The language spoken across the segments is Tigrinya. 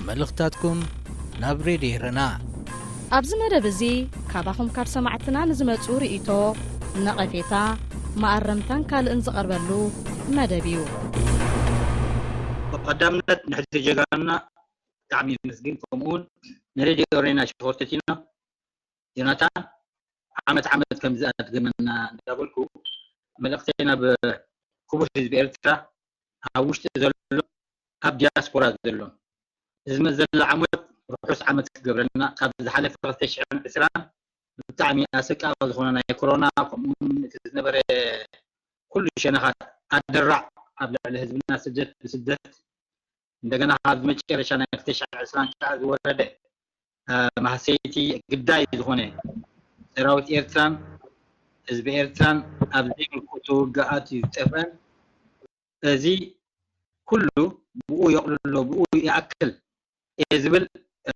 መልእኽታትኩም ናብ ሬድዮ ኤረና። ኣብዚ መደብ እዚ ካባኹም ካብ ሰማዕትና ንዝመጹ ርእይቶ፣ ነቐፌታ፣ መኣረምታን ካልእን ዝቐርበሉ መደብ እዩ። ብቐዳምነት ንሕድሪ ጀጋኑና ብጣዕሚ የመስግን። ከምኡውን ንሬድዮ ኤረና ሽኮርተቲና ዮናታን ዓመት ዓመት ከም ዝኣድግመና እንዳበልኩ፣ መልእኽተይ ናብ ክቡር ህዝቢ ኤርትራ፣ ኣብ ውሽጢ ዘሎ፣ ኣብ ዲያስፖራ ዘሎ፣ እዚ ዝመጽእ ዘሎ ዓመት ርሑስ ዓመት ክገብረልና፣ ካብ ዝሓለፈ ክልተ ሽሕን ዕስራን ብጣዕሚ ኣሰቃቂ ዝኾነ ናይ ኮሮና፣ ከምኡውን እቲ ዝነበረ ኩሉ ሸነኻት ኣደራዕ ኣብ ልዕሊ ህዝብና፣ ስደት ብስደት፣ እንደገና ኣብዚ መጨረሻ ናይ ክልተ ሽሕን ዕስራን ከዓ ዝወረደ፣ እ፣ ማህሰይቲ ግዳይ ዝኾነ ሰራዊት ኤርትራን ህዝቢ ኤርትራን ኣብ ዘይምልከቱ ውግኣት እዩ ዝጠፍአን። እዚ ኩሉ ብኡ የቕልሎ፣ ብኡ ይኣክል እየ ዝብል፣ እ፣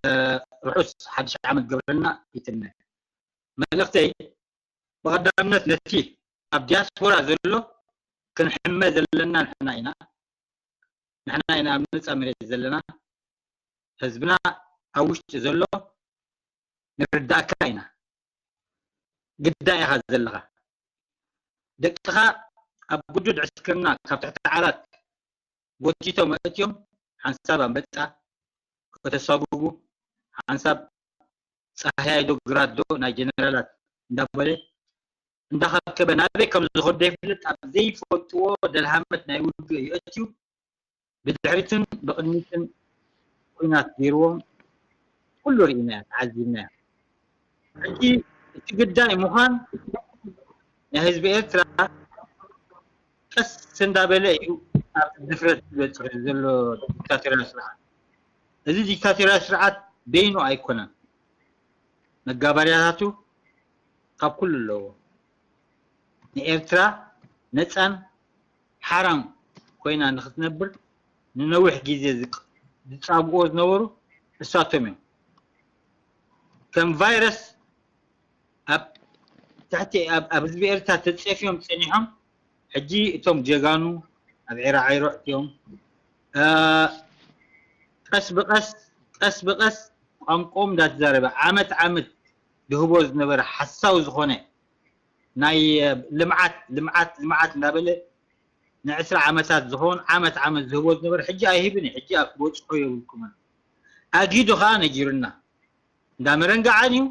ርሑስ ሓድሽ ዓመት ገብረልና ይትነ። መልእኽተይ ብቐዳምነት ነቲ ኣብ ዲያስፖራ ዘሎ ክንሕመ ዘለና ንሕና ኢና። ንሕና ኢና ኣብ ነጻ መሬት ዘለና። ህዝብና ኣብ ውሽጢ ዘሎ ንርዳእካ ኢና። ግዳይ ኢኻ ዘለኻ። ደቅኻ ኣብ ግዱድ ዕስክርና ካብ ትሕቲ ዓራት ጎቲቶም ኣእትዮም፣ ሓንሳብ ኣንበጣ ከተሳጉጉ፣ ሓንሳብ ጻህያይ ዶ ግራት ዶ ናይ ጀነራላት እንዳበለ እንዳኸብከበ፣ ናበይ ከም ዝኸዱ ዘይፈልጥ፣ ኣብ ዘይፈልጥዎ ደልሃመት ናይ ውግእ የእትዩ፣ ብድሕሪትን ብቕድሚትን ኲናት ገይርዎም፣ ኩሉ ርኢናዮ፣ ተዓዚብናዮ። ሕጂ እቲ ግዳይ ምዃን ናይ ህዝቢ ኤርትራ ቀስ እንዳበለ እዩ ኣብ ድፍረት ዝበጽሕ ዘሎ ዲክታቶርያዊ ስርዓት። እዚ ዲክታቶርያዊ ስርዓት በይኑ ኣይኮነን፣ መጋበርያታቱ ካብ ኩሉ ኣለዎ። ንኤርትራ ነጻን ሓራን ኮይና ንኽትነብር ንነዊሕ ግዜ ዝቅ-፣ ዝጻብእዎ ዝነበሩ እሳቶም እዮም። ከም ቫይረስ ኣብ ትሕቲ፣ ኣብ፣ ኣብ ህዝቢ ኤርትራ ተጸፍዮም ጸኒሖም፣ ሕጂ እቶም ጀጋኑ ኣብ ዒራዒሮ እትዮም፣ እ፣ ቀስ ብቐስ፣ ቀስ ብቐስ ቋንቋኦም እንዳተዛረበ፣ ዓመት ዓመት ዝህቦ ዝነበረ ሓሳዊ ዝኾነ ናይ፣ እ፣ ልምዓት፣ ልምዓት፣ ልምዓት እንዳበለ ንዕስራ ዓመታት ዝኾን ዓመት ዓመት ዝህቦ ዝነበረ ሕጂ ኣይህብን እዩ። ሕጂ ኣብ ክበጽሖ የብልኩምን። ኣጊዱ ኸኣ ነጊሩና። እንዳ መረንጋ ዓንዩ፣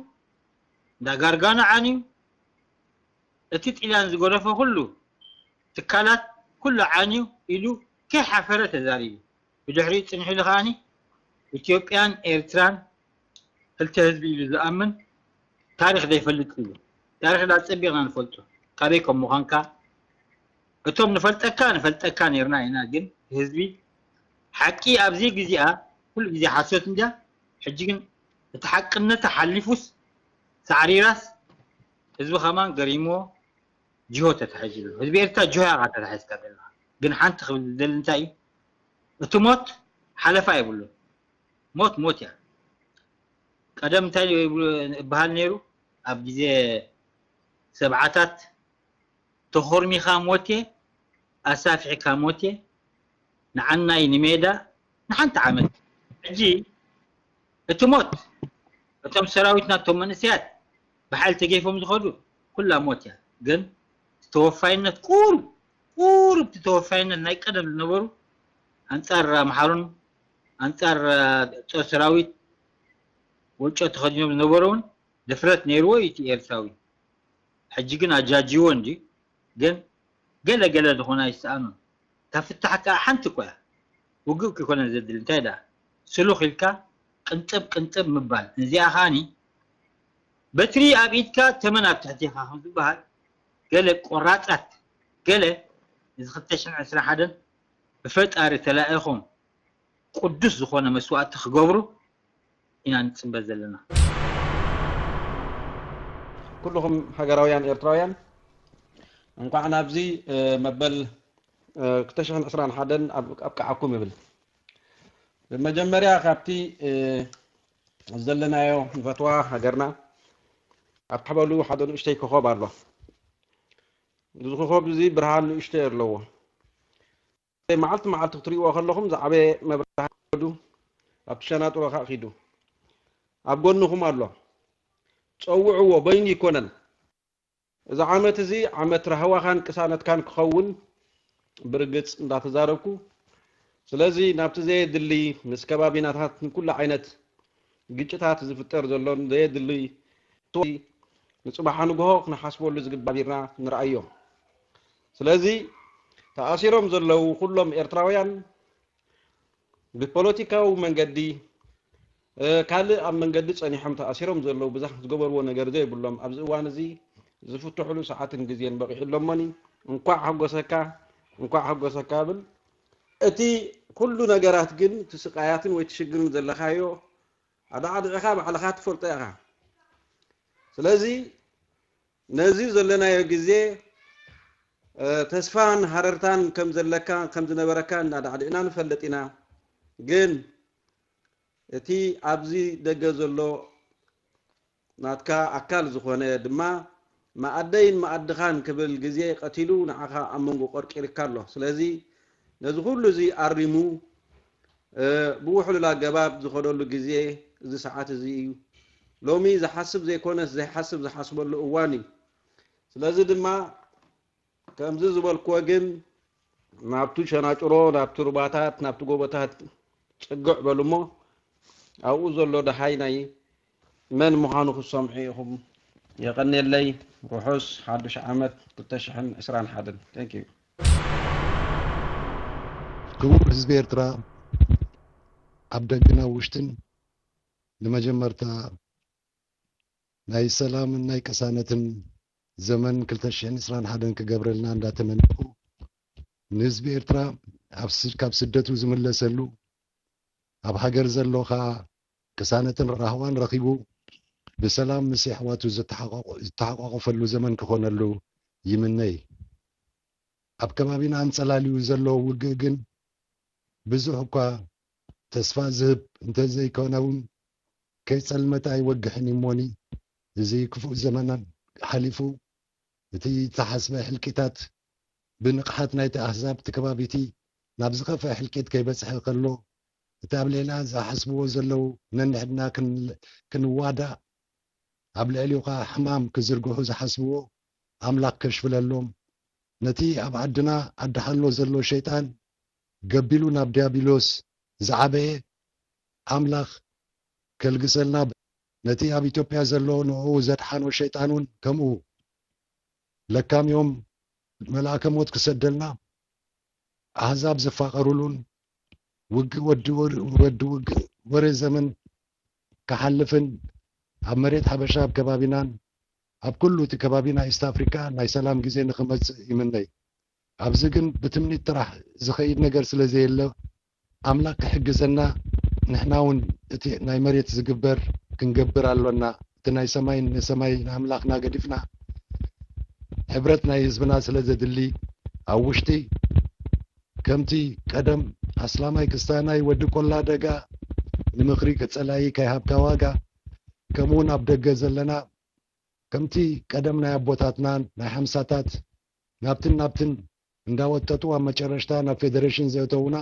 እንዳ ጋርጋኖ ዓንዩ፣ እቲ ጢልያን ዝገደፎ ኩሉ ትካላት ኩሉ ዓንዩ ኢሉ ከይሓፈረ ተዛሪቡ። ብድሕሪኡ ጽንሕ ኢሉ ከኣኒ ኢትዮጵያን ኤርትራን ክልተ ህዝቢ ኢሉ ዝኣምን ታሪኽ ዘይፈልጥ እዩ። ታሪኽና ኣጸቢቕና ንፈልጦ። ካበይ ከም ምዃንካ እቶም ንፈልጠካ ንፈልጠካ ነይርና ኢና፣ ግን ህዝቢ ሓቂ ኣብዚ ግዜኣ ኩሉ ግዜ ሓሶት እንድያ። ሕጂ ግን እቲ ሓቅነታ ሓሊፉስ ሳዕሪራስ ህዝቢ ከማን ገሪምዎ ጅሆ ተታሒዙ ኣሎ። ህዝቢ ኤርትራ ጅሆ ኢኻ ተታሒዝካ ዘለኻ። ግን ሓንቲ ክብል ዝደሊ እንታይ እዩ? እቲ ሞት ሓለፋ የብሉን። ሞት ሞት እያ። ቀደም እንታይ ይብሉ፣ ይበሃል ነይሩ? ኣብ ግዜ ሰብዓታት ተኾርሚኻ ሞቴ፣ ኣሳፊሕካ ሞቴ፣ ንዓናይ ንሜዳ ንሓንቲ ዓመት። ሕጂ እቲ ሞት እቶም ሰራዊትና፣ እቶም መንእሰያት ብሓይሊ ተገይፎም ዝኸዱ ኩላ ሞት እያ። ግን እቲ ተወፋይነት ቁሩብ፣ ቁሩብ እቲ ተወፋይነት ናይ ቀደም ዝነበሩ ኣንጻር ኣምሓሩን ኣንጻር ጦር ሰራዊት ወጮ ተኸዲኖም ዝነበሩ እውን ድፍረት ነይርዎ እዩ እቲ ኤርትራዊ። ሕጂ ግን ኣጃጅዎ እንዲ፣ ግን ገለ ገለ ዝኾነ ኣይሰኣኑን። እታ ፍታሕ ከኣ ሓንቲ እኮ እያ። ውግእ ከይኮነ ዘድሊ፣ እንታይ ደኣ ስሉኽ ኢልካ ቅንጥብ ቅንጥብ ምባል። እዚኣ ከኣኒ በትሪ ኣብ ኢድካ ተመን ኣብ ትሕቴኻ ከም ዝበሃል፣ ገለ ቆራጻት፣ ገለ እዚ ክልተ ሽሕን ዕስራን ሓደን ብፈጣሪ ተላኢኾም ቅዱስ ዝኾነ መስዋእቲ ክገብሩ ኢና ንጽበ ዘለና። ኩልኹም ሃገራውያን ኤርትራውያን እንኳዕ ናብዚ፣ እ፣ መበል፣ እ፣ ክልተ ሽሕን ዕስራን ሓደን ኣብ-፣ ኣብቅዓኩም ይብል። ብመጀመርያ ካብቲ፣ እ፣ ዘለናዮ ንፈትዋ ሃገርና ኣብ ታሕበሉ ሓደ ንእሽተይ ኮኾብ ኣሎ። እዚ ኮኾብ እዚ ብርሃን ንእሽተይ ኣለዎ። መዓልቲ መዓልቲ ክትሪእዎ ከለኹም ዝዓበየ መብራህቲ ወዱ ኣብቲ ሸናጥሮ ከዓ ኪዱ ኣብ ጎንኹም ኣሎ። ጸውዕዎ፣ በይኑ ይኮነን። እዚ ዓመት እዚ ዓመት ራህዋኻን ቅሳነትካን ክኸውን ብርግጽ እንዳተዛረብኩ፣ ስለዚ ናብቲ ዘየድሊ ምስ ከባቢናታት ንኩሉ ዓይነት ግጭታት ዝፍጠር ዘሎን ዘየድሊ ንጽባሕ ንግሆ ክንሓስበሉ ዝግባእ ኢልና ንርኣዮ። ስለዚ ተኣሲሮም ዘለዉ ኩሎም ኤርትራውያን ብፖለቲካዊ መንገዲ ካልእ ኣብ መንገዲ ጸኒሖም ተኣሲሮም ዘለዉ ብዛሕ ዝገበርዎ ነገር ዘይብሎም ኣብዚ እዋን እዚ ዝፍትሕሉ ሰዓትን ግዜን በቒዑ ኣሎሞኒ። እንኳዕ ሓጎሰካ፣ እንኳዕ ሓጎሰካ እብል። እቲ ኩሉ ነገራት ግን እቲ ስቃያትን ወይ እቲ ሽግርን ዘለኻዮ ኣዳዕድዕኻ ባዕልኻ ትፈልጦ ኢኻ። ስለዚ ነዚ ዘለናዮ ግዜ ተስፋን ሃረርታን ከም ዘለካ ከም ዝነበረካ እናዳዕድዕና ንፈልጥ ኢና። ግን እቲ ኣብዚ ደገ ዘሎ ናትካ ኣካል ዝኾነ ድማ መኣደይን መኣድኻን ክብል ግዜ ቀቲሉ ንዓኻ ኣብ መንጎ ቆርቂርካ ኣሎ። ስለዚ ነዚ ኩሉ እዚ ኣሪሙ ብውሕሉል ኣገባብ ዝኸደሉ ግዜ እዚ ሰዓት እዚ እዩ። ሎሚ ዝሓስብ ዘይኮነስ ዘይሓስብ ዝሓስበሉ እዋን እዩ። ስለዚ ድማ ከምዚ ዝበልክዎ ግን ናብቱ ሸናጭሮ፣ ናብቲ ሩባታት፣ ናብቲ ጎቦታት ጽግዕ በሉ እሞ ኣብኡ ዘሎ ደሃይ ናይ መን ምዃኑ ክትሰምዑ ኢኹም። የቐንየለይ። ርሑስ ሓዱሽ ዓመት ክልተ ሽሕን ዕስራን ሓደን። Thank you። ክቡር ህዝቢ ኤርትራ ኣብ ደገን ኣብ ውሽጥን ንመጀመርታ ናይ ሰላምን ናይ ቅሳነትን ዘመን ክልተ ሽሕን ዕስራን ሓደን ክገብረልና እንዳተመነኹ ንህዝቢ ኤርትራ ኣብ ስ- ካብ ስደቱ ዝምለሰሉ ኣብ ሃገር ዘሎ ከዓ ቅሳነትን ራህዋን ረኺቡ ብሰላም ምስ የሕዋቱ ዝተሓቋቆ- ዝተሓቋቆፈሉ ዘመን ክኾነሉ ይምነይ። ኣብ ከባቢና ኣንጸላልዩ ዘሎ ውግእ ግን ብዙሕ እኳ ተስፋ ዝህብ እንተዘይኮነ እውን ከይጸልመተ ኣይወግሕን እሞኒ እዚ ክፉእ ዘመን ሓሊፉ እቲ ዝተሓስበ ሕልቂታት ብንቕሓት ናይቲ ኣህዛብ እቲ ከባቢቲ ናብ ዝኸፍአ ሕልቂት ከይበጽሐ ከሎ እቲ ኣብ ልዕልና ዝሓስብዎ ዘለዉ ነንሕድና ክንዋዳእ ኣብ ልዕሊኡ ከዓ ሕማም ክዝርግሑ ዝሓስብዎ ኣምላኽ ከሽፍለሎም ነቲ ኣብ ዓድና ኣዳሓሎ ዘሎ ሸይጣን ገቢሉ ናብ ዲያብሎስ ዝዓበየ ኣምላኽ ከልግሰልና ነቲ ኣብ ኢትዮጵያ ዘሎ ንዕኡ ዘድሓኖ ሸይጣን እውን ከምኡ ለካም እዮም መልኣከ ሞት ክሰደልና ኣህዛብ ዝፋቐሩሉን ውግእ ወዲ ወዲ ውግእ ወረ ዘመን ክሓልፍን ኣብ መሬት ሓበሻ ኣብ ከባቢናን ኣብ ኩሉ እቲ ከባቢና ኢስት ኣፍሪካ ናይ ሰላም ግዜ ንክመፅእ ይምነይ። ኣብዚ ግን ብትምኒት ጥራሕ ዝኸይድ ነገር ስለ ዘየለ ኣምላክ ክሕግዘና ንሕና እውን እቲ ናይ መሬት ዝግበር ክንገብር ኣሎና። እቲ ናይ ሰማይ ንሰማይ ንኣምላክና ገዲፍና ሕብረት ናይ ህዝብና ስለ ዘድሊ ኣብ ውሽጢ ከምቲ ቀደም ኣስላማይ ክስታናይ ወዲ ቆላ ደጋ ንምኽሪ ቀጸላይ ከይሃብካ ዋጋ ከምኡውን ኣብ ደገ ዘለና ከምቲ ቀደም ናይ ኣቦታትናን ናይ ሓምሳታት ናብትን ናብትን እንዳወጠጡ ኣብ መጨረሽታ ናብ ፌደሬሽን ዘእተውና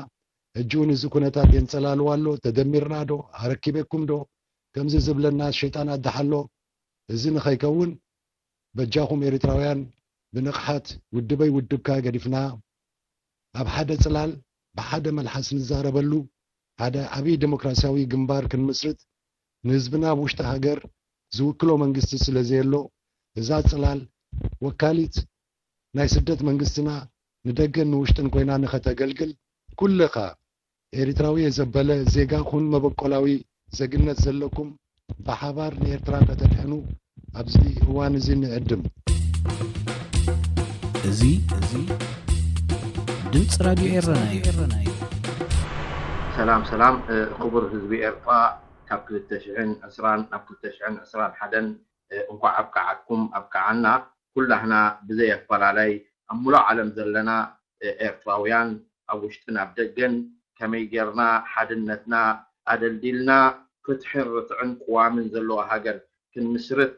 ሕጂ እውን እዚ ኩነታት የንጸላልዋ ኣሎ ተደሚርና ዶ ኣረኪበኩም ዶ ከምዚ ዝብለና ሸይጣን ኣድሓሎ እዚ ንኸይከውን በጃኹም ኤሪትራውያን ብንቕሓት ውድበይ ውድብካ ገዲፍና ኣብ ሓደ ጽላል ብሓደ መልሓስ ንዛረበሉ ሓደ ዓብዪ ዴሞክራሲያዊ ግንባር ክንምስርት ንህዝብና ኣብ ውሽጢ ሃገር ዝውክሎ መንግስቲ ስለ ዘየሎ እዛ ጽላል ወካሊት ናይ ስደት መንግስትና ንደገን ንውሽጥን ኮይና ንኸተገልግል ኩልኻ ኤሪትራዊ የዘበለ ዜጋ ኩን መበቆላዊ ዘግነት ዘለኩም ብሓባር ንኤርትራ ከተድሕኑ ኣብዚ እዋን እዚ ንዕድም። እዚ እዚ ድምፂ ራድዮ ኤረና እዩ። ሰላም ሰላም ክቡር ህዝቢ ኤርትራ ካብ ክልተ ሽሕን ዕስራን ናብ ክልተ ሽሕን ዕስራን ሓደን እንኳዕ ኣብቅዓኩም ኣብቅዓና ኩላህና ብዘይ ኣፈላላይ ኣብ ሙሉእ ዓለም ዘለና ኤርትራውያን ኣብ ውሽጥን ኣብ ደገን ከመይ ጌርና ሓድነትና ኣደልዲልና ፍትሕን ርትዕን ቅዋምን ዘለዋ ሃገር ክንምስርት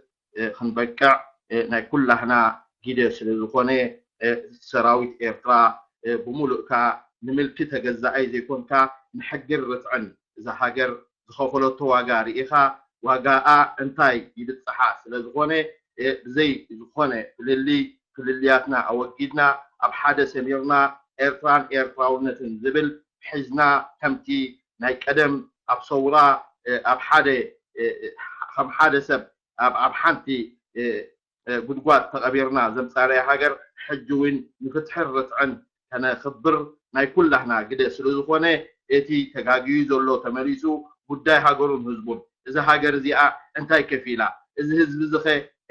ክንበቅዕ ናይ ኩላህና ግደ ስለ ዝኾነ ሰራዊት ኤርትራ ብሙሉእካ ንምልኪ ተገዛኣይ ዘይኮንካ ንሕግን ርትዕን እዛ ሃገር ዝኸፈለቶ ዋጋ ርኢኻ ዋጋኣ እንታይ ይብጽሓ ስለ ዝኾነ ብዘይ ዝኾነ ፍልልይ ፍልልያትና ኣወጊድና ኣብ ሓደ ሰሚርና ኤርትራን ኤርትራውነትን ዝብል ሒዝና ከምቲ ናይ ቀደም ኣብ ሰውራ ኣብ ሓደ ከም ሓደ ሰብ ኣብ ሓንቲ ጉድጓድ ተቐቢርና ዘምጻናያ ሃገር ሕጂ እውን ንፍትሕን ርትዕን ከነኽብር ናይ ኩላህና ግደ ስለ ዝኾነ እቲ ተጋግዩ ዘሎ ተመሊሱ ጉዳይ ሃገሩን ህዝቡን እዛ ሃገር እዚኣ እንታይ ከፊላ እዚ ህዝቢ እዚ ኸ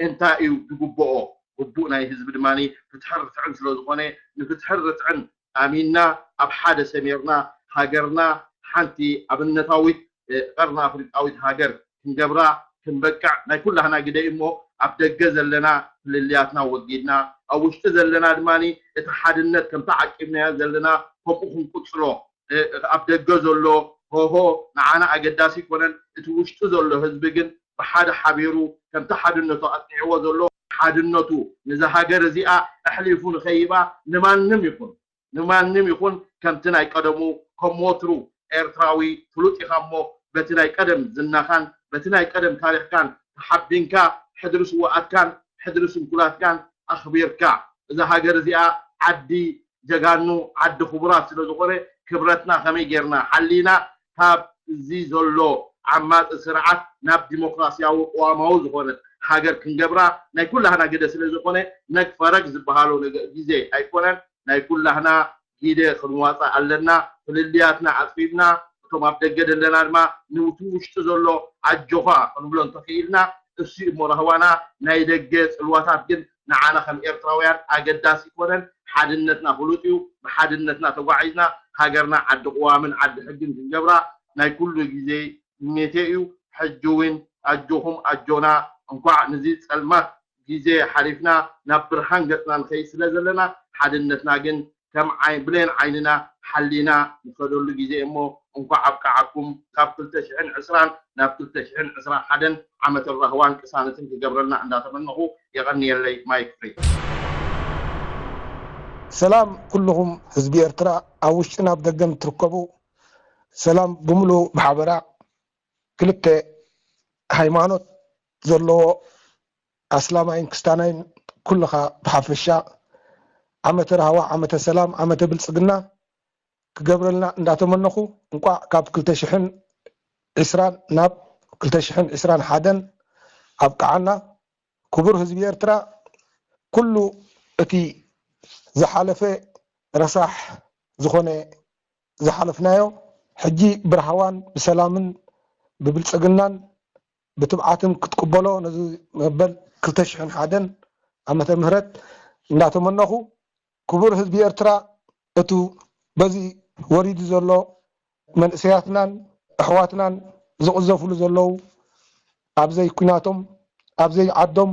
እንታይ እዩ ዝግብኦ ግቡእ ናይ ህዝቢ ድማ ፍትሕን ርትዕን ስለ ዝኾነ ንፍትሕን ርትዕን ኣሚንና ኣብ ሓደ ሰሚርና ሃገርና ሓንቲ ኣብነታዊት ቀርኒ ኣፍሪቃዊት ሃገር ክንገብራ ክንበቅዕ ናይ ኩላህና ግደ እሞ ኣብ ደገ ዘለና ፍልልያትና ወጊድና ኣብ ውሽጢ ዘለና ድማ እቲ ሓድነት ከምቲ ዓቂብናዮ ዘለና ከምኡ ክንቅፅሎ ኣብ ደገ ዘሎ ሆሆ ንዓና ኣገዳሲ ይኮነን እቲ ውሽጢ ዘሎ ህዝቢ ግን ብሓደ ሓቢሩ ከምቲ ሓድነቱ ኣፅኒዕዎ ዘሎ ሓድነቱ ነዛ ሃገር እዚኣ ኣሕሊፉ ንኸይባ ንማንም ይኹን ንማንም ይኹን ከምቲ ናይ ቀደሙ ከም ወትሩ ኤርትራዊ ፍሉጥ ኢኻ እሞ በቲ ናይ ቀደም ዝናኻን በቲ ናይ ቀደም ታሪኽካን ተሓቢንካ ሕድሪ ስውኣትካን ሕድሪ ስንኩላትካን ኣኽቢርካ እዛ ሃገር እዚኣ ዓዲ ጀጋኑ ዓዲ ክቡራት ስለ ዝኾነ ክብረትና ከመይ ጌርና ሓሊና ካብ እዚ ዘሎ ዓማፂ ስርዓት ናብ ዲሞክራሲያዊ ቅዋማዊ ዝኾነ ሃገር ክንገብራ ናይ ኩላህና ግደ ስለ ዝኾነ ነግ ፈረግ ዝበሃሉ ግዜ ኣይኮነን ናይ ኩላህና ግደ ክንዋፃእ ኣለና ፍልልያትና ኣፅቢብና እቶም ኣብ ደገ ዘለና ድማ ንውቲ ውሽጢ ዘሎ ኣጆኻ ክንብሎ እንተኽኢልና እሱ እሞ ራህዋና ናይ ደገ ፅልዋታት ግን ንዓና ከም ኤርትራውያን ኣገዳሲ ይኮነን ሓድነትና ፍሉጥ እዩ ብሓድነትና ተጓዒዝና ሃገርና ዓዲ ቅዋምን ዓዲ ሕግን ክንገብራ ናይ ኩሉ ግዜ ትምኒተይ እዩ ሕጂ እውን ኣጆኹም ኣጆና እንኳዕ ንዚ ፀልማት ግዜ ሓሊፍና ናብ ብርሃን ገፅና ንኸይድ ስለ ዘለና ሓድነትና ግን ከም ብሌን ዓይንና ሓሊና ንኸደሉ ግዜ እሞ እንኳዕ ኣብቅዓኩም ካብ ክልተ ሽሕን ዕስራን ናብ ክልተ ሽሕን ዕስራን ሓደን ዓመተ ራህዋን ቅሳነትን ክገብረልና እንዳተመነኹ የቐንየለይ ማይክ ፍሪ ሰላም ኩልኹም ህዝቢ ኤርትራ ኣብ ውሽጥን ኣብ ደገን ትርከቡ ሰላም ብምሉ ብሓበራ ክልተ ሃይማኖት ዘለዎ ኣስላማይን ክስታናይን ኩልኻ ብሓፈሻ ዓመተ ራህዋ ዓመተ ሰላም ዓመተ ብልፅግና ክገብረልና እንዳተመነኹ እንቋዕ ካብ ክልተ ሽሕን ዕስራን ናብ ክልተ ሽሕን ዕስራን ሓደን ኣብቅዓና ክቡር ህዝቢ ኤርትራ ኩሉ እቲ ዝሓለፈ ረሳሕ ዝኾነ ዝሓለፍናዮ ሕጂ ብራህዋን ብሰላምን ብብልፅግናን ብትብዓትን ክትቅበሎ ነዚ መበል ክልተ ሽሕን ሓደን ዓመተ ምህረት እንዳተመነኹ ክቡር ህዝቢ ኤርትራ እቱ በዚ ወሪዱ ዘሎ መንእሰያትናን ኣሕዋትናን ዝቕዘፍሉ ዘለዉ ኣብዘይ ኩናቶም ኣብዘይ ዓዶም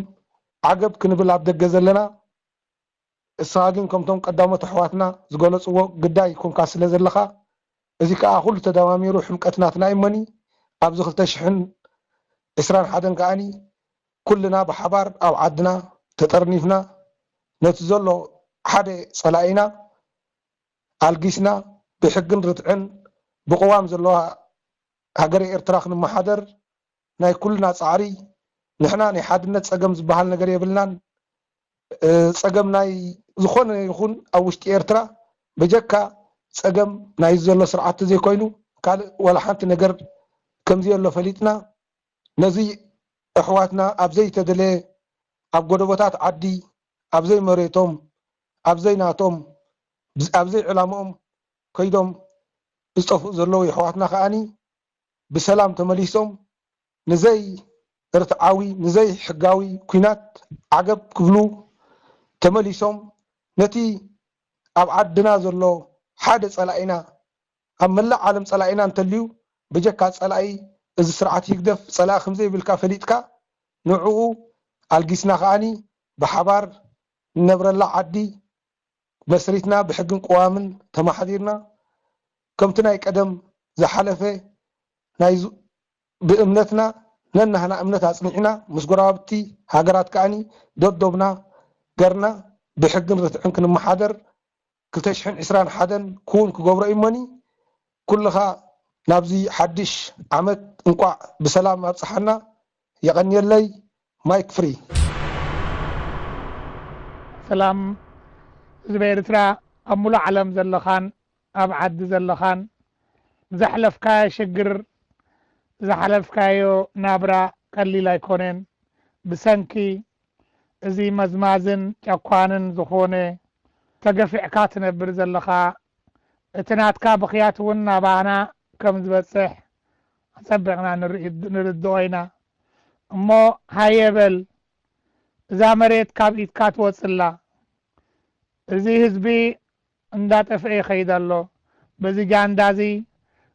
ዓገብ ክንብል ኣብ ደገ ዘለና እስኻ ግን ከምቶም ቀዳሞት ኣሕዋትና ዝገለፅዎ ግዳይ ኮንካ ስለ ዘለኻ እዚ ከዓ ኩሉ ተደማሚሩ ሕምቀት ናትና እመኒ ኣብዚ ክልተ ሽሕን ዕስራን ሓደን ከዓኒ ኩልና ብሓባር ኣብ ዓድና ተጠርኒፍና ነቲ ዘሎ ሓደ ፀላኢና ኣልጊስና ብሕግን ርትዕን ብቅዋም ዘለዋ ሃገረ ኤርትራ ክንመሓደር ናይ ኩልና ፃዕሪ ንሕና ናይ ሓድነት ፀገም ዝበሃል ነገር የብልናን ፀገም ናይ ዝኾነ ይኹን ኣብ ውሽጢ ኤርትራ በጀካ ፀገም ናይ ዘሎ ስርዓት ዘይኮይኑ ካልእ ዋላ ሓንቲ ነገር ከምዘየሎ ፈሊጥና ነዚ ኣሕዋትና ኣብ ዘይተደለየ ኣብ ጎደቦታት ዓዲ ኣብ ዘይመሬቶም ኣብ ዘይናቶም ኣብ ዘይዕላምኦም ከይዶም ዝጠፍኡ ዘለዉ የሕዋትና ከዓኒ ብሰላም ተመሊሶም ንዘይ ርትዓዊ ንዘይ ሕጋዊ ኩናት ዓገብ ክብሉ ተመሊሶም ነቲ ኣብ ዓድና ዘሎ ሓደ ጸላኢና ኣብ መላእ ዓለም ጸላኢና እንተልዩ ብጀካ ጸላኢ እዚ ስርዓት ህግደፍ ጸላኢ ከምዘይብልካ ፈሊጥካ ንዕኡ ኣልጊስና ከዓኒ ብሓባር ንነብረላ ዓዲ መስሪትና ብሕግን ቅዋምን ተማሓዲርና ከምቲ ናይ ቀደም ዝሓለፈ ናይ ብእምነትና ነናህና እምነት ኣፅኒዕና ምስ ጎረባብቲ ሃገራት ከዓኒ ደብዶብና ገርና ብሕግን ርትዕን ክንመሓደር ክልተ ሽሕን ዕስራን ሓደን ክውን ክገብሮ እዩሞኒ ኩልኻ ናብዚ ሓድሽ ዓመት እንቋዕ ብሰላም ኣብጽሓና። የቐንየለይ። ማይክ ፍሪ። ሰላም ህዝቢ ኤርትራ፣ ኣብ ሙሉእ ዓለም ዘለኻን ኣብ ዓዲ ዘለኻን፣ ዘሕለፍካዮ ሽግር፣ ዝሓለፍካዮ ናብራ ቀሊል ኣይኮነን። ብሰንኪ እዚ መዝማዝን ጨኳንን ዝኾነ፣ ተገፊዕካ ትነብር ዘለኻ፣ እቲ ናትካ ብኽያት እውን ናባና ከም ዝበጽሕ ኣጸቢቕና ንርኢ-፣ ንርድኦ ኢና። እሞ ሃየ በል፣ እዛ መሬት ካብ ኢድካ ትወጽላ። እዚ ህዝቢ እንዳጠፍአ ይኸይድ ኣሎ። በዚ ጃንዳ እዚ፣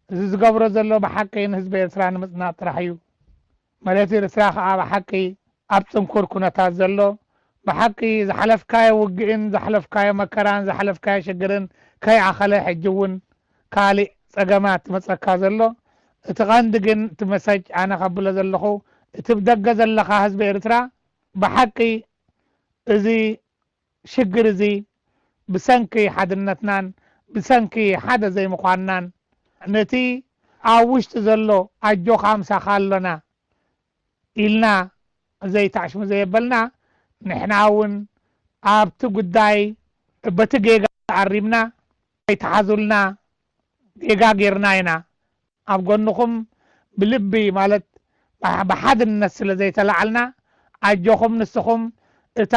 እዚ ዝገብሮ ዘሎ ብሓቂ ንህዝቢ ኤርትራ ንምጽናት ጥራሕ እዩ። መሬት ኤርትራ ከኣ ብሓቂ ኣብ ጽንኩር ኩነታት ዘሎ፣ ብሓቂ ዝሓለፍካዮ ውግእን ዝሓለፍካዮ መከራን ዝሓለፍካዮ ሽግርን ከይኣኸለ፣ ሕጂ እውን ካልእ ጸገማት ዝመጸካ ዘሎ፣ እቲ ቀንዲ ግን እቲ መሰጅ ኣነ ከብሎ ዘለኹ፣ እቲ ብደገ ዘለኻ ህዝቢ ኤርትራ፣ ብሓቂ እዚ ሽግር እዚ ብሰንኪ ሓድነትናን ብሰንኪ ሓደ ዘይምዃንናን፣ ነቲ ኣብ ውሽጢ ዘሎ ኣጆኻ ምሳኻ ኣሎና ኢልና ዘይታሽሙ ዘየበልና፣ ንሕና እውን ኣብቲ ጉዳይ በቲ ጌጋ ተኣሪምና፣ ኣይትሓዙልና፣ ጌጋ ጌርና ኢና። ኣብ ጎንኹም ብልቢ፣ ማለት ብሓ-፣ ብሓድነት ስለ ዘይተላዓልና፣ ኣጆኹም፣ ንስኹም እታ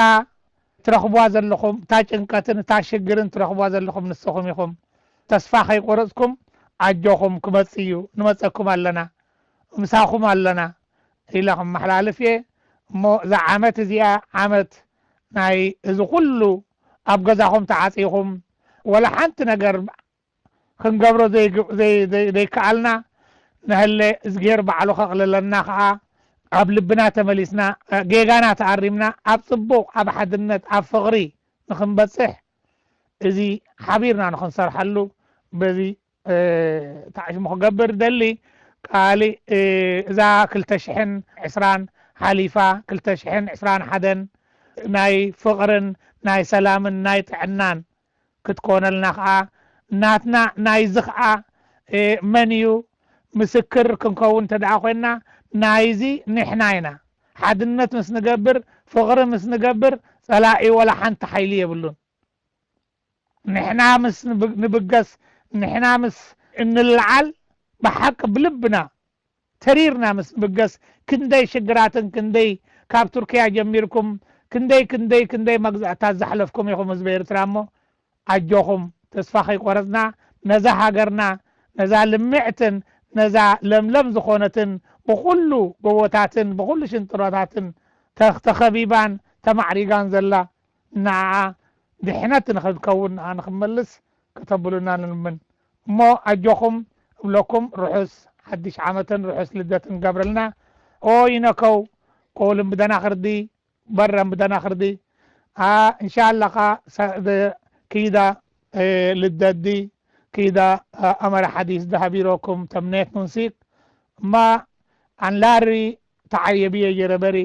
ትረኽብዋ ዘለኹም፣ እታ ጭንቀትን እታ ሽግርን ትረኽብዋ ዘለኹም ንስኹም ኢኹም። ተስፋ ከይቆረጽኩም፣ ኣጆኹም፣ ክመጽእ እዩ፣ ንመጸኩም ኣለና፣ ምሳኹም ኣለና ኢለ ክመሓላልፍ እየ። እሞ እዛ ዓመት እዚኣ ዓመት ናይ እዚ ኩሉ ኣብ ገዛኹም ተዓጺኹም፣ ወላ ሓንቲ ነገር ክንገብሮ ዘይግ-፣ ዘይ-፣ ዘይ-፣ ዘይከኣልና ንሀለ፣ እዝግሄር ባዕሉ ከቕልለና ከኣ፣ ኣብ ልብና ተመሊስና፣ እ፣ ጌጋና ተኣሪምና፣ ኣብ ጽቡቕ፣ ኣብ ሓድነት፣ ኣብ ፍቕሪ ንኽንበጽሕ፣ እዚ ሓቢርና ንኽንሰርሐሉ በዚ፣ እ፣ ታዕሽሙ ክገብር ደሊ። ካሊእ፣ እ፣ እዛ ክልተ ሽሕን ዕስራን ሓሊፋ፣ ክልተ ሽሕን ዕስራን ሓደን ናይ ፍቕርን ናይ ሰላምን ናይ ጥዕናን ክትኮነልና ከኣ፣ ናትና ናይዚ ከኣ፣ እ፣ መን እዩ ምስክር ክንከውን እንተ ደኣ ኮይንና፣ ናይዚ ንሕና ኢና። ሓድነት ምስ ንገብር፣ ፍቕሪ ምስ ንገብር፣ ጸላኢ ወላ ሓንቲ ሓይሊ የብሉን። ንሕና ምስ ንብ-፣ ንብገስ፣ ንሕና ምስ እንለዓል፣ ብሓቂ ብልብና ተሪርና ምስ ንብገስ፣ ክንደይ ሽግራትን ክንደይ፣ ካብ ቱርክያ ጀሚርኩም፣ ክንደይ፣ ክንደይ፣ ክንደይ መግዛእታት ዘሕለፍኩም ኢኹም ህዝቢ ኤርትራ። እሞ ኣጆኹም፣ ተስፋ ከይቆረጽና፣ ነዛ ሃገርና፣ ነዛ ልምዕትን ነዛ ለምለም ዝኾነትን፣ ብኹሉ ጎቦታትን ብኹሉ ሽንጥሮታትን ተ-፣ ተኸቢባን ተማዕሪጋን ዘላ፣ ንዓኣ ድሕነት ንኽትከውን፣ ንዓ ንኽመልስ ከተብሉና ንልምን። እሞ ኣጆኹም እብለኩም፣ ርሑስ ሓድሽ ዓመትን ርሑስ ልደትን ገብረልና። ኦይ ነከው፣ ኮልን ብደናኽርዲ፣ በረን ብደናኽርዲ። ኣ፣ እንሻላኻ ሰ-፣ ደ-፣ ኪዳ፣ እ፣ ልደዲ፣ ኪዳ፣ እ፣ ኣመረ ሓዲስ ደሃቢሮኩም ተምኔት ኑንሲክ። እማ ኣንላሪ ተዓየብየ ጀረበሪ።